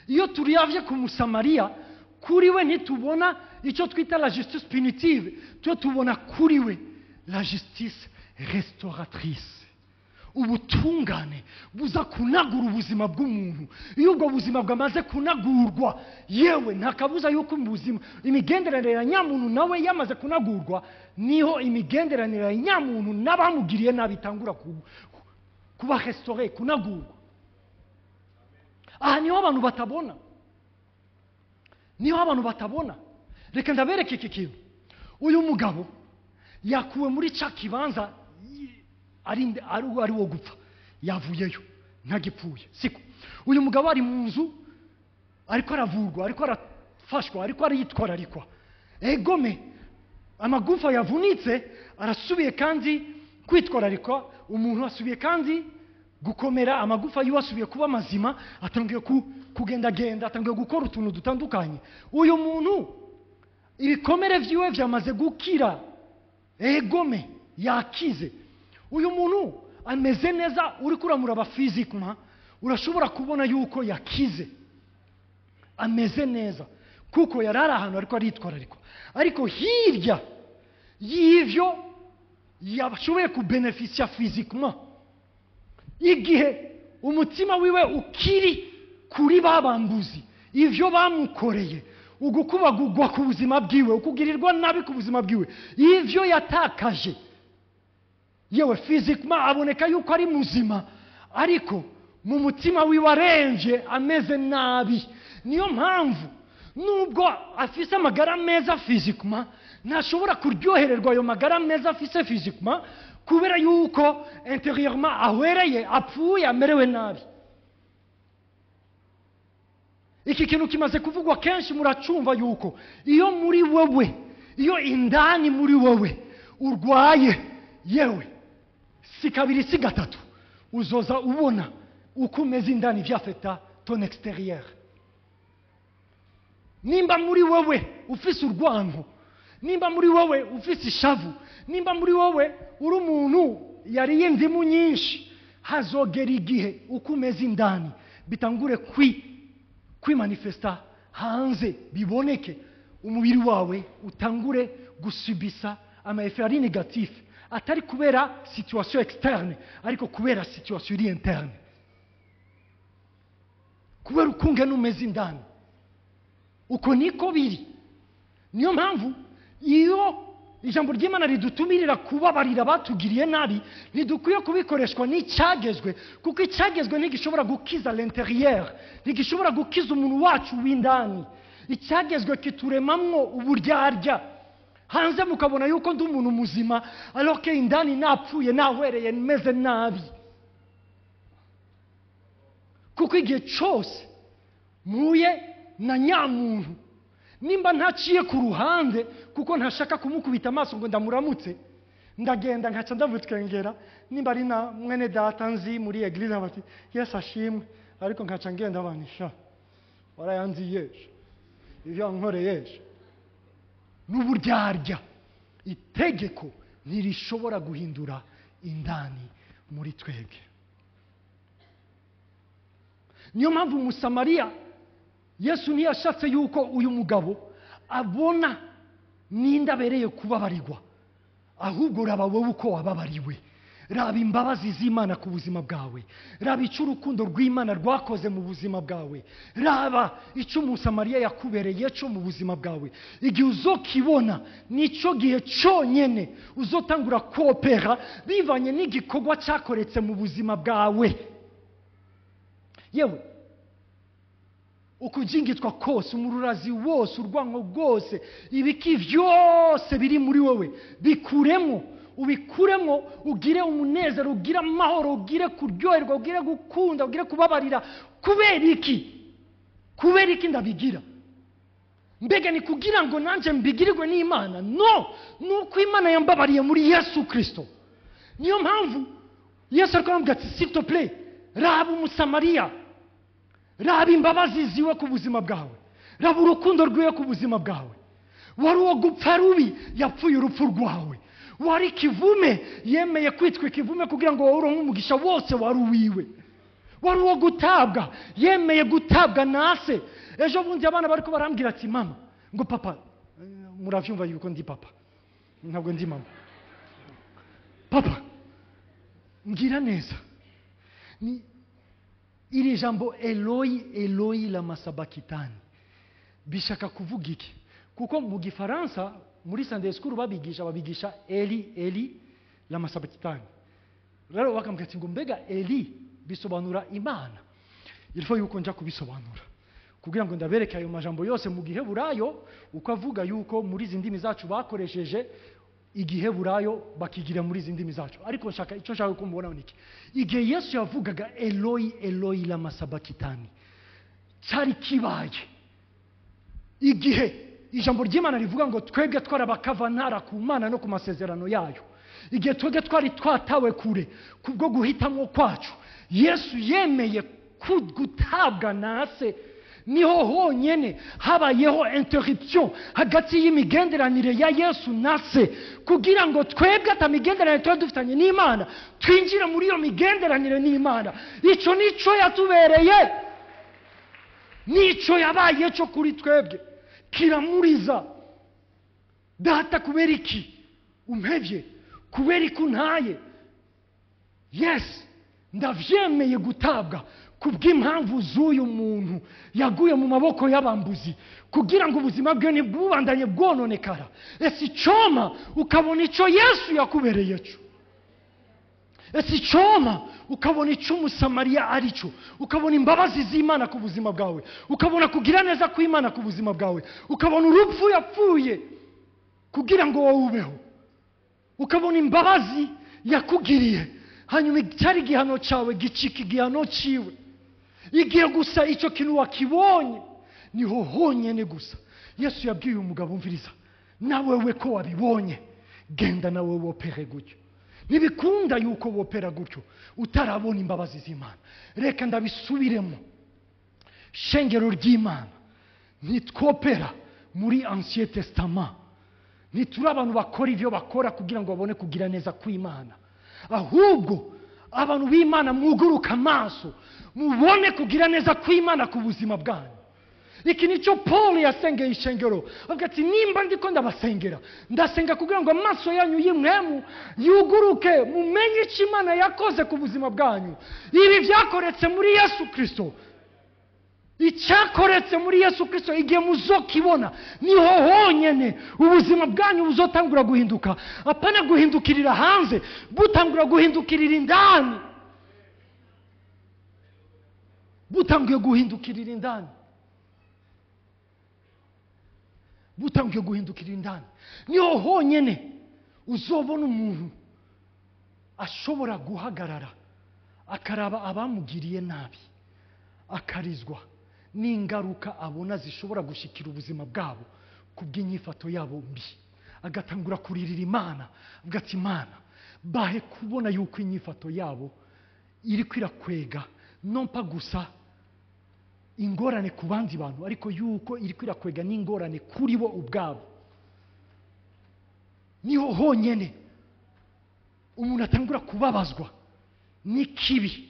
iyo turiyavye ku Musamariya, kuri we ntitubona icyo twita la justice punitive, twe tubona kuri we la justice restauratrice, ubutungane buza kunagura ubuzima bw'umuntu. Iyo ubwo buzima bwamaze kunagurwa, yewe nta kabuza yuko ubuzima, imigenderanire ya nyamuntu nawe yamaze kunagurwa, niho imigenderanire ya nyamuntu n'abamugiriye nabi itangura kuba restauré, kunagurwa. Aha niho abantu batabona, niho abantu batabona. Reka ndabereke iki kintu. Uyu mugabo yakuwe muri ca kibanza ari wo gupfa, yavuyeyo ntagipfuye. Siko uyu mugabo ari mu nzu, ariko aravurwa, ariko arafashwa, ariko ariyitwararikwa. Egome amagufa yavunitse arasubiye kandi kwitwararikwa, umuntu asubiye kandi gukomera, amagufa yiwe asubiye kuba mazima, atangiye kugendagenda, atangiye gukora utuntu dutandukanye. Uyu muntu ibikomere vyiwe vyamaze gukira, egome yakize. Uyu muntu ameze neza, uri kuramuraba physiquement urashobora kubona yuko yakize. ameze neza, kuko yari ari ahantu ariko aritwararikwa. Ariko hirya y'ivyo yashoboye kubenefisiya physiquement, igihe umutima wiwe ukiri kuri babambuzi, ivyo bamukoreye, ugukubagurwa ku buzima bwiwe, ukugirirwa nabi ku buzima bwiwe, ivyo yatakaje, yewe physiquement aboneka yuko ari muzima, ariko mu mutima wiwe aremvye, ameze nabi. Niyo mpamvu nubwo afise amagara meza physiquement, ntashobora kuryohererwa ayo magara meza afise physiquement, kubera yuko intérieurement ahwereye, apfuye, amerewe nabi. Iki kintu kimaze kuvugwa kenshi, muracumva yuko iyo muri wewe, iyo indani muri wewe urwaye, yewe si kabiri si gatatu, uzoza ubona uko umeze indani vyafeta ton extérieur. Nimba muri wewe ufise urwango, nimba muri wewe ufise ishavu, nimba muri wewe uri umuntu yariye indimu nyinshi, hazogera igihe uko umeze indani bitangure kwimanifesta hanze, biboneke, umubiri wawe utangure gusubisa ama effet ari négatif, atari kubera situation externe, ariko kubera situation iri interne, kubera ukungene umeze indani. Uko niko biri. Niyo mpamvu iyo ijambo ry'Imana ridutumirira kubabarira batugiriye nabi, ntidukwiye kubikoreshwa n'icyagezwe, kuko icyagezwe ntigishobora gukiza l'intérieur, ntigishobora gukiza umuntu wacu w'indani. Icyagezwe kituremamwo uburyarya, hanze mukabona yuko ndi umuntu muzima, alors que indani napfuye, nahwereye, meze nabi. Kuko igihe cyose mpuye na nyamuntu, nimba ntaciye ku ruhande kuko ntashaka kumukubita amaso ngo ndamuramutse, ndagenda nkaca ndamutwengera. Nimba ari na mwene data nzi muri église, bati Yesu ashimwe, ariko nkaca ngenda banisha warayanziye ivyo wankoreye n'uburyarya. Itegeko ntirishobora guhindura indani muri twebwe. Niyo mpamvu Umusamariya, Yesu ntiyashatse yuko uyu mugabo abona ninde abereye kubabarirwa, ahubwo raba wowe uko wababariwe, raba imbabazi z'Imana ku buzima bwawe, raba icyo urukundo rw'Imana rwakoze mu buzima bwawe, raba icyo Umusamariya yakubereye cyo mu buzima bwawe. Igihe uzokibona, nicyo gihe cyonyine uzotangura kopera bivanye n'igikorwa cyakoretse mu buzima bwawe. Yewe ukujingitwa kose, umururazi wose, urwango rwose, ibiki vyose biri muri wowe, bikuremo, ubikuremo, ugire umunezero, ugire amahoro, ugire kuryoherwa, ugire gukunda, ugire kubabarira. Kubera iki? Kubera iki ndabigira? Mbega ni kugira ngo nanje mbigirirwe n'Imana? No, nuko Imana yambabariye muri Yesu Kristo. Niyo mpamvu Yesu ariko aramubwira ati s'il te plaît, raba Umusamariya, raba imbabazi ziwe ku buzima bwawe, raba urukundo rwiwe ku buzima bwawe. Wari uwo gupfa rubi, yapfuye urupfu rwawe. Wari kivume, yemeye kwitwa ikivume kugira ngo wowe uronke umugisha wose wari uwiwe. Wari uwo gutabwa, yemeye gutabwa nase. Ejo bundi abana bariko barambwira ati mama, ngo papa, muravyumva yuko ndi papa, ntabwo ndi mama. Papa, mbwira neza, ni iri jambo Eloi Eloi lama sabakitani bishaka kuvuga iki? Kuko mu gifaransa muri Sunday school babigisha Eli Eli lama sabakitani. Rero bakambwira ati ngo mbega Eli bisobanura Imana. Il faut yuko nja kubisobanura kugira ngo ndabereke ayo majambo yose mu giheburayo, uko avuga yuko muri izi ndimi zacu bakoresheje igiheburayo bakigira muri izi ndimi zacu. Ariko nshaka, icyo nshaka ko mubona ni iki: igihe Yesu yavugaga Eloi Eloi lama sabakitani, cyari kibaye igihe ijambo ry'Imana rivuga ngo twebwe twarabakavantara ku Mana no ku masezerano yayo. Igihe twebwe twari twatawe kure kubwo guhitamwo kwacu, Yesu yemeye gutabwa nase. Niho honyene habayeho interruption hagati y'imigenderanire ya Yesu na se, kugira ngo twebwe atamigenderanire tuba dufitanye n'Imana twinjire muri iyo migenderanire n'Imana. Ico nico yatubereye. N'icyo yabaye cyo kuri twebwe kiramuriza. Data, kubera iki umpevye? Kubera iki untaye? Yes, ndavyemeye gutabwa kubw'impamvu z'uyu muntu yaguye mu maboko y'abambuzi, kugira ngo ubuzima bwe ntibubandanye bwononekara. Ese icoma ukabona icyo Yesu yakubereye cyo? Ese icoma ukabona icyo Umusamariya ari cyo? Ukabona imbabazi z'Imana ku buzima bwawe, ukabona kugira neza kw'Imana ku buzima bwawe, ukabona urupfu yapfuye kugira ngo wowe ubeho, ukabona imbabazi yakugiriye, hanyuma icyari igihano cyawe gicika igihano cyiwe. Igihe gusa icyo kintu wakibonye, niho honyine gusa Yesu yabwiye uyu mugabo: umviriza, nawe we ko wabibonye, genda nawe wopere gutyo. Ntibikunda yuko wopera gutyo utarabona imbabazi z'Imana. Reka ndabisubiremo, shengero ry'Imana, ntitwopera muri Ancien Testament. Ntituri abantu bakora ibyo bakora kugira ngo babone kugira neza kw'Imana. Ahubwo abantu b'Imana, mwuguruka amaso mubone kugira neza kw'Imana ku buzima bwanyu. Iki nicyo Paul yasengeye ishengero, avuga ati: nimba ndiko ndabasengera, ndasenga kugira ngo amaso yanyu y'impwemu yuguruke, mumenye icyo Imana yakoze ku buzima bwanyu. Ibi byakoretse muri Yesu Kirisito, icyakoretse muri Yesu Kirisito, igihe muzokibona, niho honyine ubuzima bwanyu buzotangura guhinduka. Apana guhindukirira hanze, butangura guhindukirira indani, butangiye guhindukirira indani, butangiye guhindukirira indani. Niho honyine uzobona umuntu ashobora guhagarara akaraba abamugiriye nabi, akarizwa n'ingaruka abona zishobora gushikira ubuzima bwabo kubw'inyifato yabo mbi, agatangura kuririra Imana, avuga ati: Imana, bahe kubona yuko inyifato yabo iri kwirakwega nompa gusa ingorane ku bandi bantu, ariko yuko iri kwirakwega n'ingorane kuri bo ubwabo. Niho honyine umuntu atangura kubabazwa n'ikibi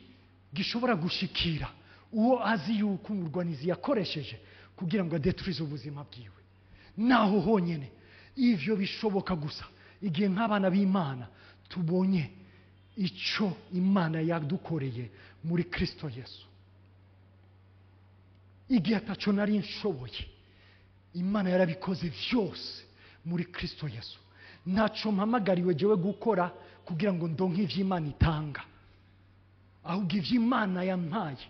gishobora gushikira uwo azi yuko umurwanizi yakoresheje kugira ngo adeturize ubuzima bwiwe. Naho honyine ivyo bishoboka gusa igihe nk'abana b'Imana tubonye icyo Imana yadukoreye muri Kristo Yesu. Igihe ataco nari nshoboye, Imana yarabikoze vyose muri Kristo Yesu. Ntaco mpamagariwe jewe gukora kugira ngo ndonke ivyo Imana itanga, ahubwo ivyo Imana yampaye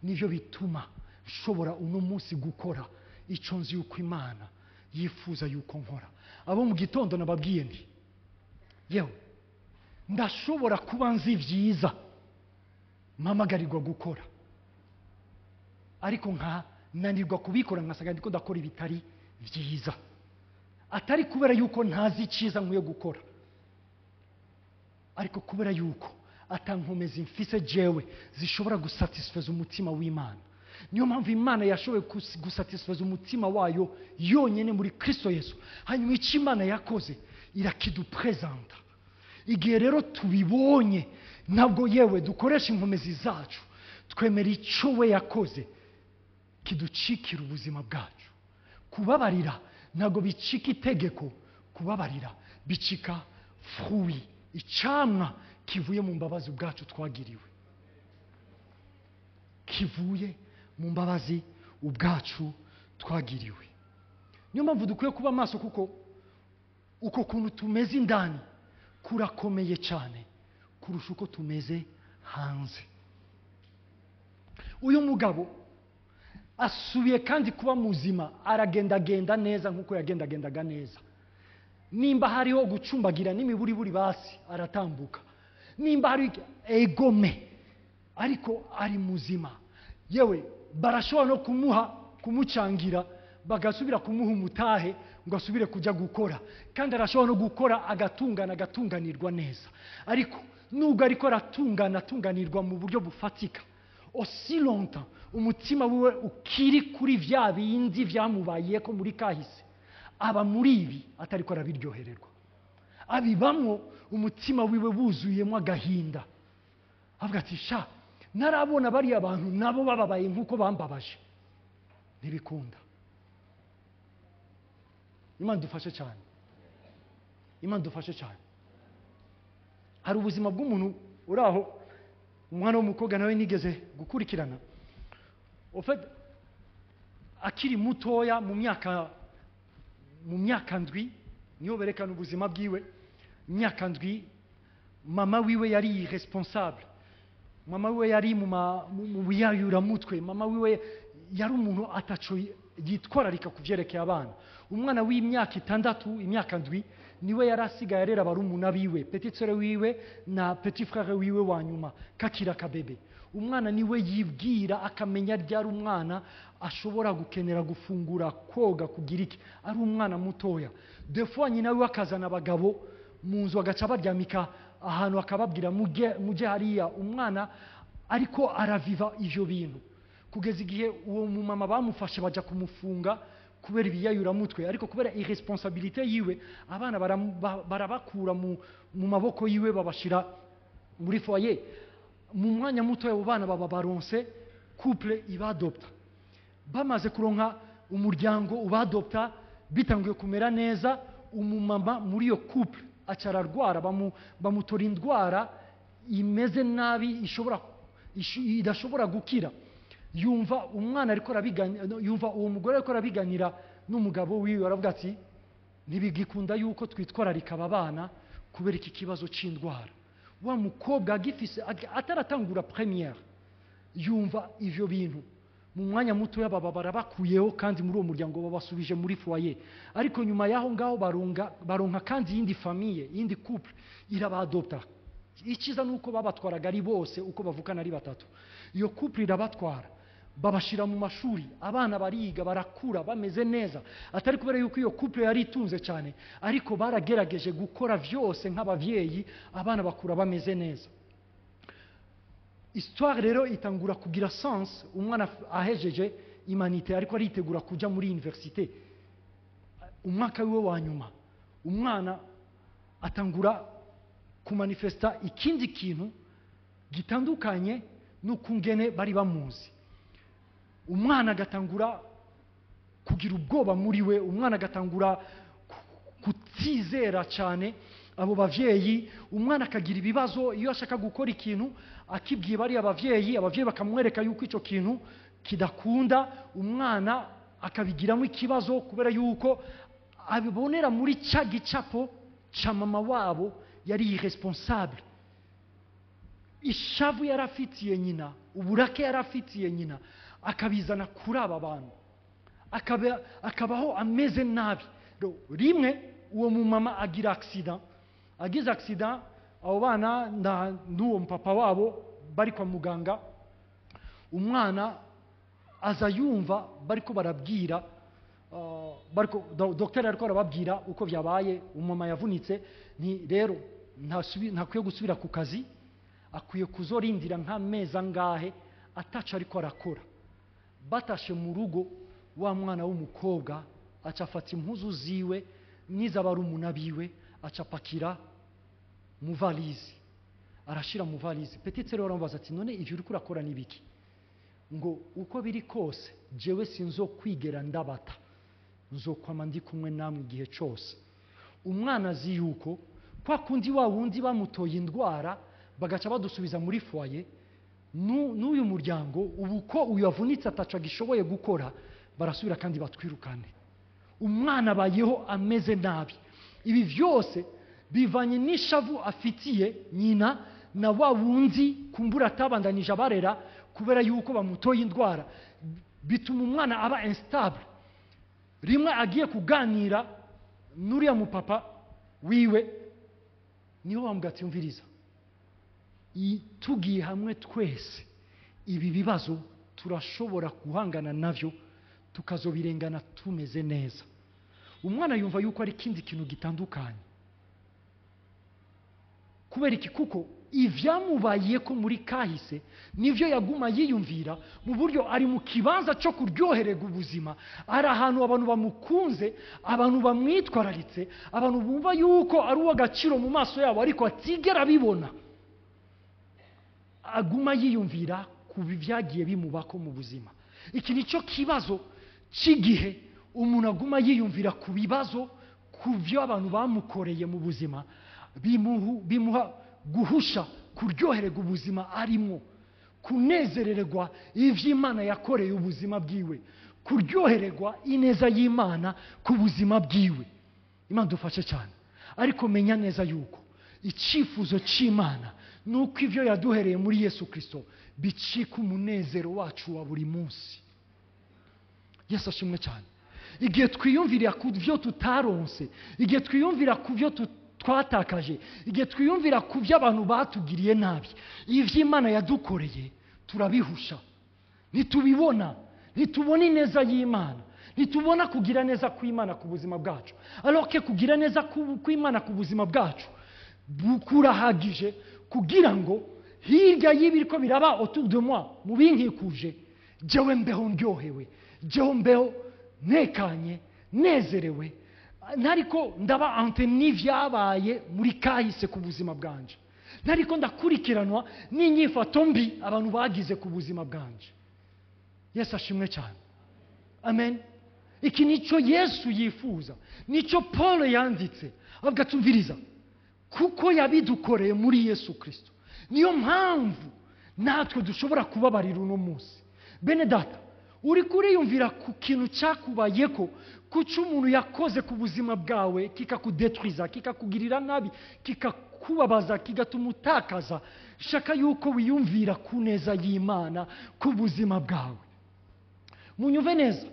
nivyo bituma nshobora uno munsi gukora icyo nzi yuko Imana yifuza yuko nkora. Abo mu gitondo nababwiye nti: yewe, ndashobora kuba nzi vyiza mpamagarirwa gukora, ariko nkananirwa kubikora, nkasanga ndiko ndakora ibitari vyiza, atari kubera yuko ntazi icyiza nkwiye gukora, ariko kubera yuko atankomezi mfise jewe zishobora gusatisfeza umutima w'Imana. Niyo mpamvu Imana yashoboye gusatisfeza umutima wayo yonyine muri Kristo Yesu. Hanyuma icyo Imana yakoze irakidupresenta. Igihe rero tubibonye, ntabwo yewe dukoresha inkomezi zacu, twemera icyo we yakoze kiducikira ubuzima bwacu. Kubabarira ntabwo bicika itegeko, kubabarira bicika fruit, icamwa kivuye mu mbabazi ubwacu twagiriwe, kivuye mu mbabazi ubwacu twagiriwe. Niyo mpamvu dukwiye kuba maso, kuko uko kuntu tumeze indani kurakomeye cyane kurusha uko tumeze hanze. Uyu mugabo asubiye kandi kuba muzima, aragendagenda neza nk'uko yagendagendaga neza. Nimba hariho gucumbagira n'imiburiburi basi aratambuka, nimba hari egome, ariko ari muzima. Yewe barashobora no kumuha kumucangira, bagasubira kumuha umutahe ngo asubire kujya gukora, kandi arashobora no gukora agatungana, agatunganirwa neza. Ariko nubwo ariko aratungana, atunganirwa mu buryo bufatika, aussi longtemps umutima wiwe ukiri kuri vya bindi vyamubayeko muri kahise, aba muri ibi atariko arabiryohererwa, abibamwo umutima wiwe wuzuyemo agahinda, avuga ati: sha, narabona bariya bantu nabo bababaye nk'uko bambabaje. Ntibikunda. Imana dufashe cyane, Imana dufashe cyane. Hari ubuzima bw'umuntu uri aho, umwana w'umukobwa nawe nigeze gukurikirana. Au fait, akiri mutoya, mu myaka 7, niyo berekana ubuzima bwiwe. Imyaka 7, mama wiwe yari irresponsable, mama wiwe yari mu biyayuramutwe, mama wiwe yari umuntu ataco yitwararika ku vyerekeye abana. Umwana w'imyaka 6, imyaka 7, niwe yari asigaye arera barumuna biwe, petite sœur wiwe na petit frère wiwe wa nyuma kakira kabebe. Umwana niwe yibwira, akamenya ryari umwana ashobora gukenera gufungura, koga, kugira iki, ari umwana mutoya. Des fois nyina wiwe akazana abagabo mu nzu, agaca baryamika ahantu, akababwira: "Mujye, mujye hariya." Umwana ariko araviva ivyo bintu kugeza igihe uwo mumama bamufashe, baja kumufunga kubera ibiyayuramutwe. Ariko kubera irresponsabilité yiwe, abana barabakura mu maboko yiwe, babashira muri foyer. Mu mwanya muto abo bana baba baronse couple ibadopta. Bamaze kuronka umuryango ubadopta, bitanguye kumera neza, umumama muri iyo couple aca ararwara, bamutora indwara imeze nabi, idashobora gukira. Yumva umwana ariko arabiganira, yumva uwo mugore ariko arabiganira n'umugabo wiwe, aravuga ati: "Ntibigikunda yuko twitwararika aba bana kubera iki kibazo c'indwara." Wa mukobwa agifise ataratangura première, yumva ivyo bintu. Mu mwanya mutoya baba barabakuyeho kandi muri uwo muryango, babasubije muri foyer. Ariko nyuma y'aho ngaho baronka kandi iyindi famille, iyindi couple irabadopta. Icyiza ni uko babatwaraga ari bose uko bavukana ari batatu. Iyo couple irabatwara, babashyira mu mashuri, abana bariga, barakura bameze neza. Atari kubera yuko iyo couple yari itunze cyane, ariko baragerageje gukora vyose nk'abavyeyi, abana bakura bameze neza. Histoire rero itangura kugira sens umwana ahejeje humanités, ariko aritegura kuja muri université, umwaka wiwe wa nyuma. Umwana atangura kumanifesta ikindi kintu gitandukanye n'ukungene bari bamuzi. Umwana agatangura kugira ubwoba muri we, umwana agatangura kutizera cyane abo bavyeyi, umwana akagira ibibazo iyo ashaka gukora ikintu akibwiye bariya bavyeyi, abavyeyi bakamwereka yuko ico kintu kidakunda. Umwana akabigiramo ikibazo kubera yuko abibonera muri cya gicapo ca mama wabo yari irresponsable. Ishavu yari afitiye nyina, uburake yari afitiye nyina, akabizana kuri aba bantu, akabaho ameze nabi. Rimwe uwo mumama agira accident. Agize accident, abo bana n'uwo papa wabo bari kwa muganga. Umwana aza yumva bariko barabwira, bariko docteur ariko arababwira uko byabaye. Umumama yavunitse, ni rero ntakwiye gusubira ku kazi, akwiye kuzorindira nk'amezi angahe ataco ariko arakora. Batashe mu rugo, wa mwana w'umukobwa aca afata impuzu ziwe n'iz'abarumuna biwe, aca apakira mu valise, arashira mu valise. Petite rero aramubaza ati: "None ivyo uriko urakora ni biki?" Ngo: "Uko biri kose jewe sinzokwigera ndabata, nzokwama ndi kumwe namwe igihe cose." Umwana azi yuko kwa kundi wa wundi bamutoye indwara, bagaca badusubiza muri foyer, n'uyu muryango ubu ko uyu avunitse ataco agishoboye gukora, barasubira kandi batwirukane. Umwana abayeho ameze nabi. Ibi vyose bivanye n'ishavu afitiye nyina na wa wundi kumbura atabandanije abarera kubera yuko bamutoye indwara. Bituma umwana aba instable. Rimwe agiye kuganira n'uriya mupapa wiwe, niho bamubwira ati: "Yumviriza, tugiye hamwe twese, ibi bibazo turashobora guhangana navyo, tukazobirengana tumeze neza." Umwana yumva yuko ari ikindi kintu gitandukanye. Kubera iki? Kuko ivyamubaye ko muri kahise nivyo yaguma yiyumvira, mu buryo ari mu kibanza cyo kuryohererwa ubuzima, ari ahantu abantu bamukunze, abantu bamwitwararitse, abantu bumva yuko ari uw'agaciro mu maso yabo, ariko atigera abibona. Aguma yiyumvira ku byagiye bimubako mu buzima. Iki nicyo kibazo. cy'igihe umuntu aguma yiyumvira ku bibazo, ku byo abantu bamukoreye mu buzima, bimuha guhusha kuryohererwa ubuzima arimo, kunezererwa ivy'Imana yakoreye ubuzima bwiwe, kuryohererwa ineza y'Imana ku buzima bwiwe. Imana dufashe cyane. Ariko menya neza yuko icyifuzo cy'Imana nuko ivyo yaduhereye muri Yesu Kristo bicika umunezero wacu wa buri munsi. Yesu ashimwe cyane. Igihe twiyumvira ku byo tutaronse, igihe twiyumvira ku byo twatakaje, igihe twiyumvira ku byo abantu batugiriye nabi, ivy'Imana yadukoreye turabihusha, ntitubibona, ntitubona ineza y'Imana, ntitubona kugira neza kw'Imana ku buzima bwacu. Alors que kugira neza kw'Imana ku buzima bwacu kurahagije kugira ngo hirya y'ibiriko biraba autour de moi, mu binkikuje, jewe mbeho ndyohewe, jewe mbeho ntekanye, nezerewe, ntariko ndaba ante n'ivyabaye muri kahise ku buzima bwanje, ntariko ndakurikiranwa n'inyifato mbi abantu bagize ku buzima bwanje. Yesu ashimwe cyane. Amen. Iki nico Yesu yifuza, nico Paul yanditse avuga tumviriza, kuko yabidukoreye muri Yesu Kristo. Niyo mpamvu natwe dushobora kubabarira uno munsi. Bene data, uri kuriyumvira ku kintu cyakubayeko, kuco umuntu yakoze ku buzima bwawe kikakudetruiza, kikakugirira nabi, kikakubabaza, kigatuma utakaza. Shaka yuko wiyumvira ku neza y'Imana ku buzima bwawe. Munyumve neza,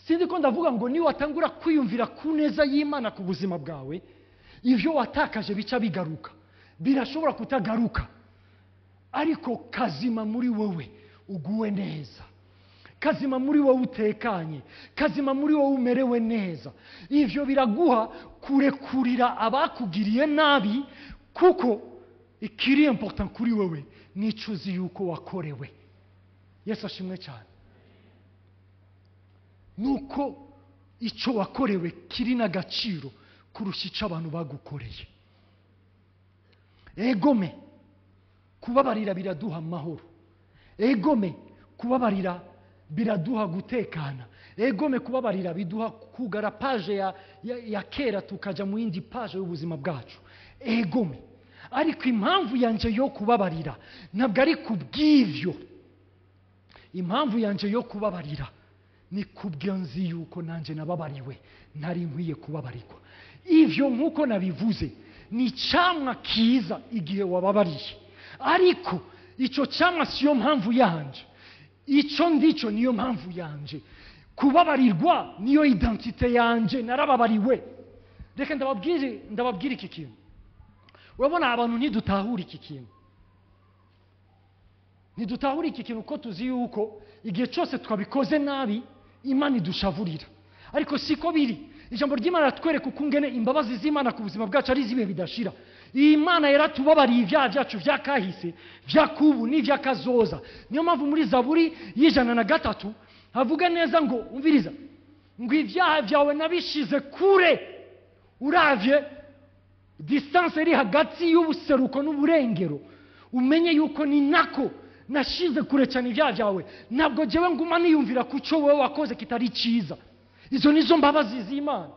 sindi ko ndavuga ngo ni watangura kwiyumvira ku neza y'Imana ku buzima bwawe, ivyo watakaje bica bigaruka. Birashobora kutagaruka, ariko kazima muri wewe uguwe neza, kazima muri wowe utekanye, kazima muri wowe umerewe neza. Ivyo biraguha kurekurira abakugiriye nabi, kuko ikiri important kuri wewe nicuzi yuko wakorewe. Yesu ashimwe cyane. Nuko ico wakorewe kiri n'agaciro kurusha ico abantu bagukoreye. Egome kubabarira biraduha amahoro, egome kubabarira biraduha gutekana, egome kubabarira biduha kugara page ya kera tukaja mu yindi page y'ubuzima bwacu. Egome. Ariko impamvu yanje yo kubabarira ntabwo ari kubw'ivyo. Impamvu yanje yo kubabarira ni kubyo nzi yuko nanje nababariwe, ntari nkwiye kubabarirwa. Ivyo nkuko nabivuze ni camwa kiza igihe wababariye, ariko ico camwa siyo mpamvu yanje. Ico ndico niyo mpamvu yanje. Kubabarirwa niyo identite yanje, narababariwe. Reka ndababwire iki kintu. Urabona abantu ntidutahura iki kintu, ntidutahura iki kintu ko tuzi yuko igihe cyose twabikoze nabi Imana idushavurira, ariko siko biri. Ijambo ry'Imana ratwereka ukungene imbabazi z'Imana ku buzima bwacu ari zibe bidashira. Imana yaratubabariye ibyaha byacu vyakahise, vyakubu n'ivyakazoza. Niyo mpamvu muri Zaburi y'103 havuga neza ngo umviriza, ngo ibyaha byawe nabishize kure. Uravye distance iri hagati y'ubuseruko n'uburengero, umenye yuko ni nako nashize kure cyane ibyaha byawe. Ntabwo jewe nguma niyumvira kuco wowe wakoze kitari cyiza. Izo nizo mbabazi z'Imana.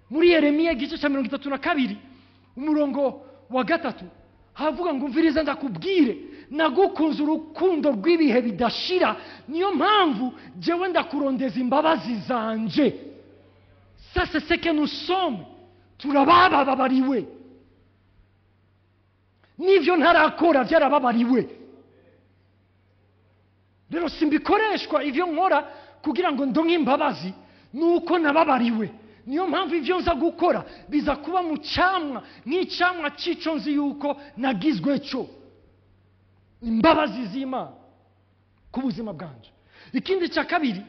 Muri Yeremiya igice cya 32 umurongo wa 3 havuga ngo umviriza ndakubwire, nagukunze urukundo rw'ibihe bidashira, niyo mpamvu jewe ndakurondeza imbabazi zanje. Ça c'est ce que nous sommes. Turabababariwe, n'ivyo ntarakora byarababariwe. Rero simbikoreshwa ivyo nkora kugira ngo ndonke imbabazi, nuko nababariwe. Niyo mpamvu ivyo nza gukora biza kuba mu camwa, nk'icamwa c'ico nzi yuko nagizwe cyo. Imbabazi z'Imana ku buzima bwanje. Ikindi cya kabiri,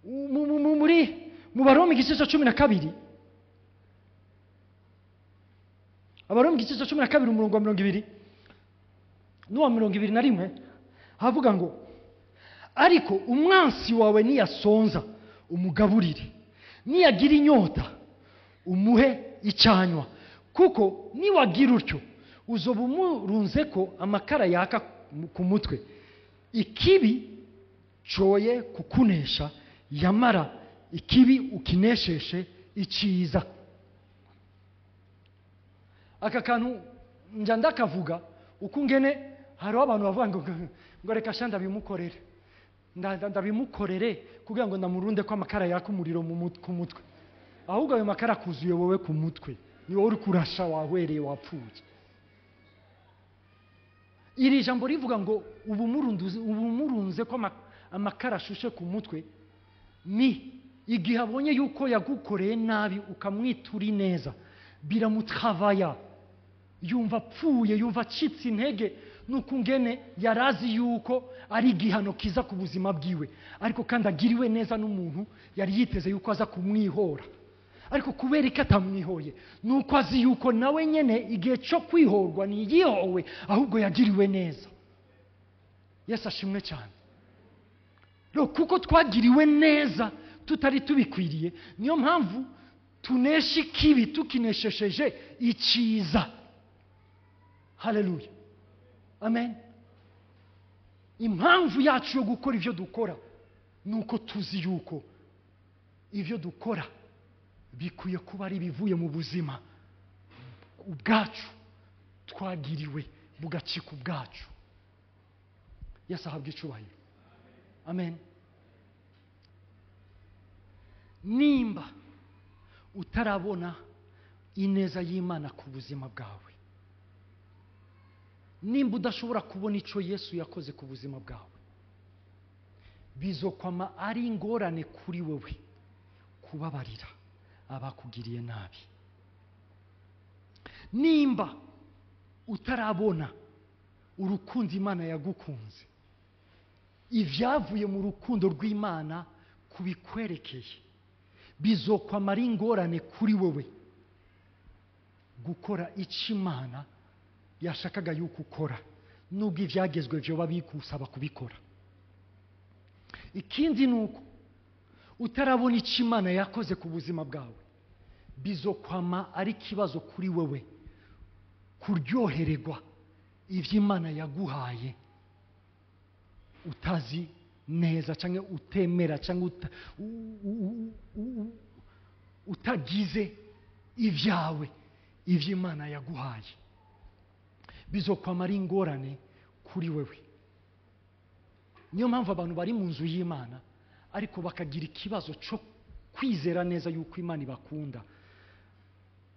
muri mu Baroma igice cya 12, Abaroma igice cya 12 umurongo wa 20 n'uwa 21 havuga ngo ariko umwansi wawe niyasonza umugaburire, niyagira inyota umuhe icyanywa, kuko niwagira utyo uzoba umurunze ko amakara yaka ku mutwe, ikibi coye kukunesha. Yamara ikibi ukinesheshe iciza. Aka kantu nja ndakavuga uko ngene hariho abantu bavuga ngo reka sha ndabimukorere, ndabimukorere kugira ngo ndamurunde ko amakara yaka umuriro ku mutwe. Ahubwo ayo makara akuzuye wowe ku mutwe, ni wowe uri kurasha, wahwereye, wapfuye. Iri jambo rivuga ngo ubumurunze ko amakara ashushe ku mutwe, ni igihe abonye yuko yagukoreye nabi ukamwitura ineza, biramutravaya, yumva apfuye, yumva acitse intege, nuko ngene yarazi yuko ari igihano kiza ku buzima bwiwe, ariko kandi agiriwe neza n'umuntu yari yiteze yuko aza kumwihora. Ariko kubera ko atamwihoye, nuko azi yuko nawe nyene igihe cyo kwihorwa ntiyihowe, ahubwo yagiriwe neza. Yesu ashimwe cyane. Rero kuko twagiriwe neza tutari tubikwiriye, niyo mpamvu tunesha ikibi tukineshesheje iciza. Haleluya, amen. Impamvu yacu yo gukora ivyo dukora nuko tuzi yuko ivyo dukora bikwiye kuba ari bivuye mu buzima ubwacu twagiriwe, bugacika ubwacu. Yesu ahabwe icubahiro, amen. Nimba utarabona ineza y'Imana ku buzima bwawe, nimba udashobora kubona ico Yesu yakoze ku buzima bwawe, bizokwama ari ingorane kuri wewe kubabarira abakugiriye nabi. Nimba utarabona urukundo Imana yagukunze, ivyavuye mu rukundo rw'Imana kubikwerekeye, bizokwama ari ingorane kuri wewe gukora ico Imana yashakaga yuko ukora, nubwo ivyagezwe vyoba bikusaba kubikora. Ikindi nuko utarabona ico Imana yakoze ku buzima bwawe, bizokwama ari kibazo kuri wewe kuryohererwa ivyo Imana yaguhaye utazi neza, canke utemera, canke utagize ivyawe ivyo Imana yaguhaye, bizokwama ari ingorane kuri wewe. Niyo mpamvu abantu bari mu nzu y'Imana ariko bakagira ikibazo cyo kwizera neza yuko Imana ibakunda,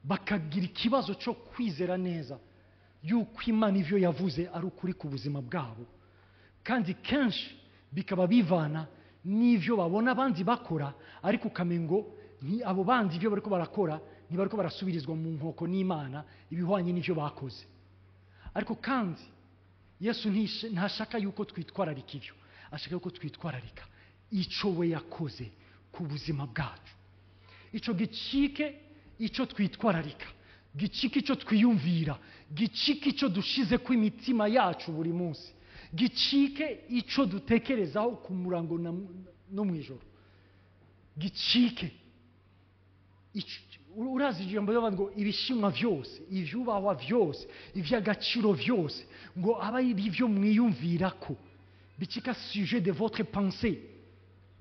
bakagira ikibazo cyo kwizera neza yuko Imana ivyo yavuze ari ukuri ku buzima bwabo, kandi kenshi bikaba bivana n'ivyo babona abandi bakora, ariko ukamengo ni abo bandi ivyo bariko barakora ntibariko barasubirizwa mu nkoko n'Imana ibihwanye n'ivyo bakoze. Ariko kandi Yesu ntashaka yuko twitwararika ivyo, ashaka yuko twitwararika ico we yakoze ku buzima bwacu. Ico gicike ico twitwararika, gicike ico twiyumvira, gicike ico dushize ku imitima yacu buri munsi, gicike ico dutekerezaho ku murango no mwijoro, gicike urazi ijambo ry'abantu ngo ibishimwa vyose, ivyubahwa vyose, ivy'agaciro vyose, ngo aba ari ivyo mwiyumvirako, bicika sujet de votre pensée.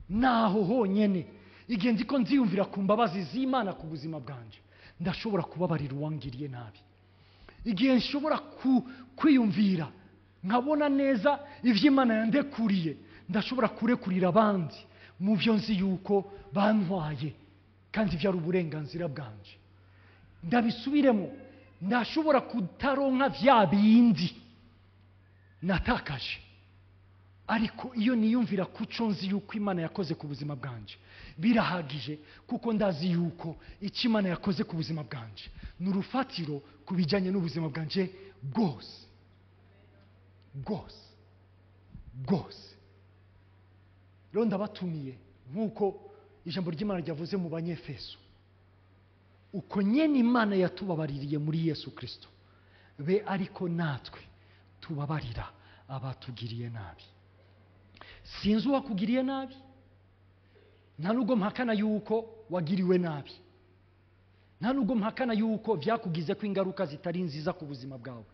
Naho honyene igihe ndiko nziyumvira ku mbabazi z'Imana ku buzima bwanje, ndashobora kubabarira uwangiriye nabi. Igihe nshobora kwiyumvira nkabona neza ivyo Imana yandekuriye, ndashobora kurekurira abandi mu vyo nzi yuko bantwaye, kandi ivyo ari uburenganzira bwanje. Ndabisubiremo, ndashobora kutaronka vya bindi natakaje, ariko iyo niyumvira kuco nzi yuko Imana yakoze ku buzima bwanje birahagije, kuko ndazi yuko icyo Imana yakoze ku buzima bwanje ni urufatiro ku bijyanye n'ubuzima bwanje bwose bwose bwose. Rero ndabatumiye nk'uko ijambo ry'Imana ryavuze mu Banyefeso, uko nyene Imana yatubabaririye muri Yesu Kristo, be ariko natwe tubabarira abatugiriye nabi. Sinzi uwakugiriye nabi, nta nubwo mpakana yuko wagiriwe nabi, nta nubwo mpakana yuko vyakugize ko ingaruka zitari nziza ku buzima bwawe,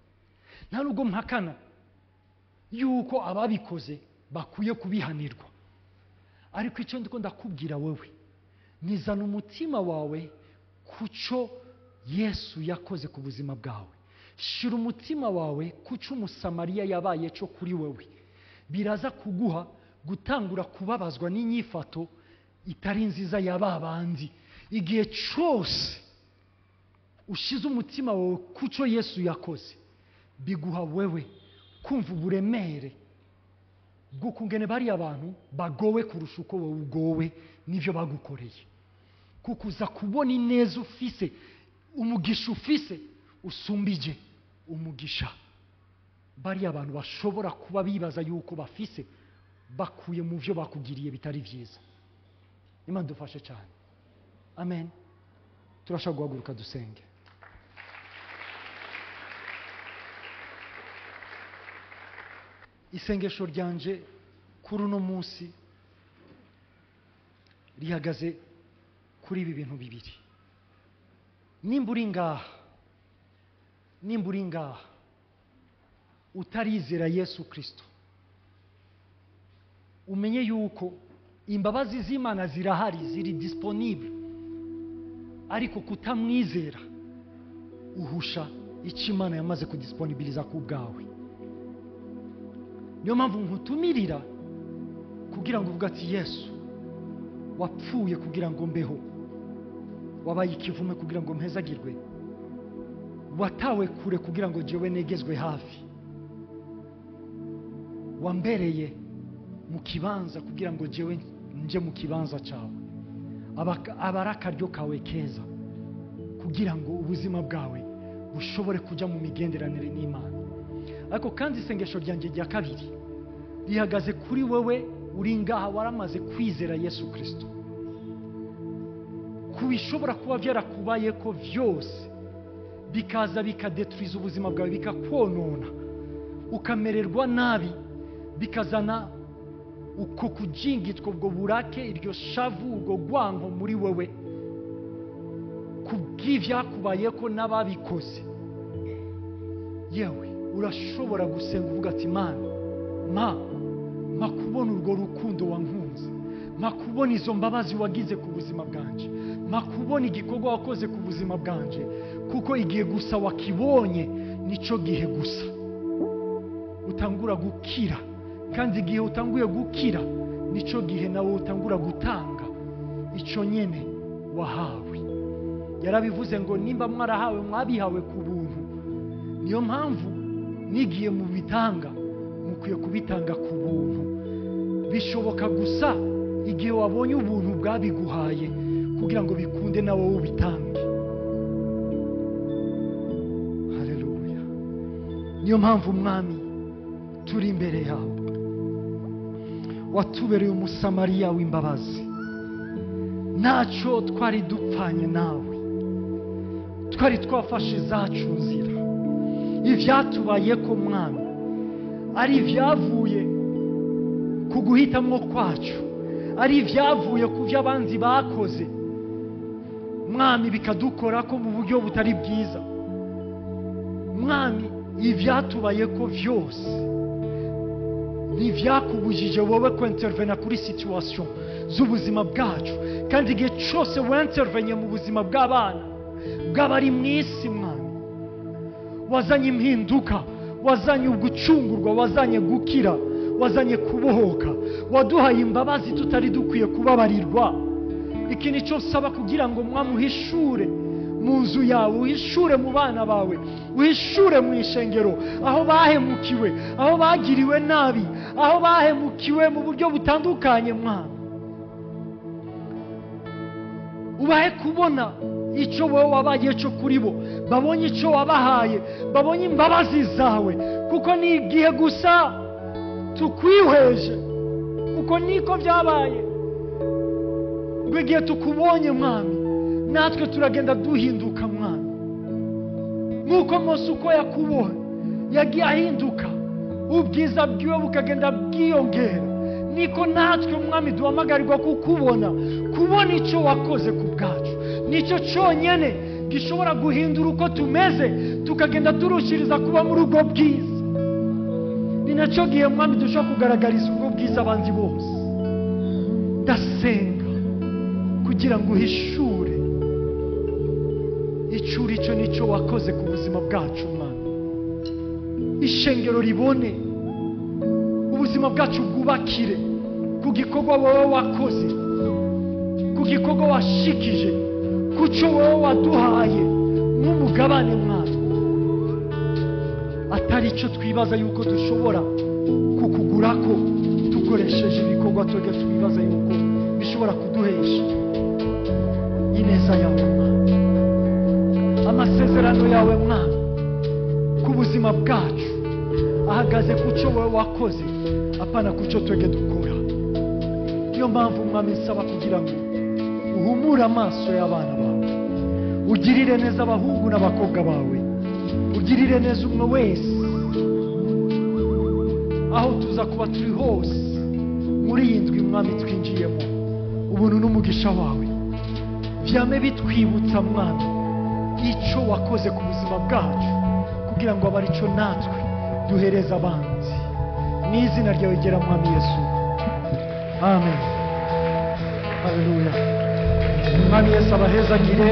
nta nubwo mpakana yuko ababikoze bakwiye kubihanirwa, Ariko icyo ndiko ndakubwira wewe, nizana umutima wawe ku cyo Yesu yakoze ku buzima bwawe. Shira umutima wawe ku cyo Umusamariya yabaye cyo kuri wewe. Biraza kuguha gutangura kubabazwa n'inyifato itari nziza ya babandi. Igihe cyose ushize umutima wawe ku cyo Yesu yakoze, biguha wewe kumva uburemere bw'ukungene bariya abantu bagowe kurusha uko wowe ugowe n'ibyo bagukoreye. Kuko uza kubona ineza ufise, umugisha ufise usumbije umugisha bariya abantu bashobora kuba bibaza yuko bafise bakuye mu byo bakugiriye bitari byiza. Imana dufashe cyane. Amen. Turashobora guhaguruka dusenge. Isengesho ryanje kuri uno munsi rihagaze kuri ibi bintu bibiri. Nimba uri ngaha utarizera Yesu Kristo, umenye yuko imbabazi z'Imana zirahari, ziri disponible, ariko kutamwizera uhusha icyo Imana yamaze kudisponibiliza ku bwawe. Niyo mpamvu nkutumirira kugira ngo uvuge ati Yesu wapfuye kugira ngo mbeho, wabaye ikivume kugira ngo mpezagirwe, watawe kure kugira ngo jewe negezwe hafi, wambereye mu kibanza kugira ngo jewe nje mu kibanza cyawe, aba ari akaryo kawe keza kugira ngo ubuzima bwawe bushobore kujya mu migenderanire n'Imana. Ariko kandi isengesho ryanjye rya kabiri rihagaze kuri wewe uri ngaha waramaze kwizera Yesu Kristo, kubishobora kuba byarakubaye ko byose bikaza bikadeturiza ubuzima bwawe, bikakonona, ukamererwa nabi, bikazana uko kujingitwa, ubwo burake, iryo shavu, ubwo gwanko muri wewe kubw'ibyakubayeko n'ababikoze. Yewe urashobora gusenga uvuga ati Mana, mpa kubona urwo rukundo wankunze, mpa kubona izo mbabazi wagize ku buzima bwanje, mpa kubona igikorwa wakoze ku buzima bwanje, kuko igihe gusa wakibonye nico gihe gusa utangura gukira, kandi igihe utanguye gukira nico gihe nawe utangura gutanga icyo nyene wahawe. Yarabivuze ngo nimba mwarahawe mwabihawe ku buntu. Niyo mpamvu nigiye mu bitanga mukwiye kubitanga ku buntu. Bishoboka gusa igihe wabonye ubuntu bwabiguhaye kugira ngo bikunde nawe ubitange. Haleluya. Niyo mpamvu Mwami turi imbere yawe, watubereye Umusamariya w'imbabazi. Ntacyo twari dupfanye nawe, twari twafashe izacu nzira. Ivyatubayeko Mwami ari ibyavuye ku guhitamwo kwacu, ari ibyavuye ku byo abanzi bakoze Mwami, bikadukorako mu buryo butari bwiza. Mwami, ivyatubayeko vyose ntivyakubujije wowe kwintervena kuri situation z'ubuzima bwacu, kandi igihe cyose wintervenye mu buzima bw'abana bw'abari mu isi, Mwami, wazanye impinduka, wazanye ugucungurwa, wazanye gukira, wazanye kubohoka, waduhaye imbabazi tutari dukwiye kubabarirwa. Iki nicyo nsaba kugira ngo Mwami uhishure mu nzu yawe, uhishure mu bana bawe, uhishure mu ishengero, aho bahemukiwe, aho bagiriwe nabi, aho bahemukiwe mu buryo butandukanye. Mwami, ubahe kubona icyo wowe wabaye cyo kuri bo, babonye icyo wabahaye, babonye imbabazi zawe, kuko ni igihe gusa tukwihweje, kuko niko byabaye. Ngo igihe tukubonye Mwami, natwe turagenda duhinduka Mwami, nk'uko Mose uko yakubonye yagiye ahinduka, ubwiza bwiwe bukagenda bwiyongera, niko natwe Mwami duhamagarirwa kukubona, kubona icyo wakoze ku bwacu. Nicyo cyonyine gishobora guhindura uko tumeze, tukagenda turushiriza kuba muri ubwo bwiza. Ni nacyo gihe Mwami dushobora kugaragariza ubwo bwiza abandi bose. Ndasenga kugira ngo uhishure icyo uri cyo n'icyo wakoze ku buzima bwacu Mana. Ishengero ribone ubuzima bwacu bwubakire ku gikorwa wowe wakoze, ku gikorwa washikije, ku cyo wowe waduhaye nk'umugabane Mwana, atari icyo twibaza yuko dushobora kukugura ko dukoresheje ibikorwa twebwe twibaza yuko bishobora kuduhesha ineza yawe Mwana. Amasezerano yawe Mwana ku buzima bwacu ahagaze ku cyo wowe wakoze, apana ku cyo twebwe dukora. Niyo mpamvu Mwami nsaba kugira ngo uhumure amaso y'abana bawe, ugirire neza abahungu n'abakobwa bawe, ugirire neza umwe wese aho tuza kuba turi hose muri iyi ndwi Mwami twinjiyemo. Ubuntu n'umugisha wawe byame bitwibutsa Mwami icyo wakoze ku buzima bwacu, kugira ngo abe aricyo natwe duhereza abandi. Mu izina ryawe ryera Mwami Yesu, amen. Haleluya. Mwami Yesu abahezagire.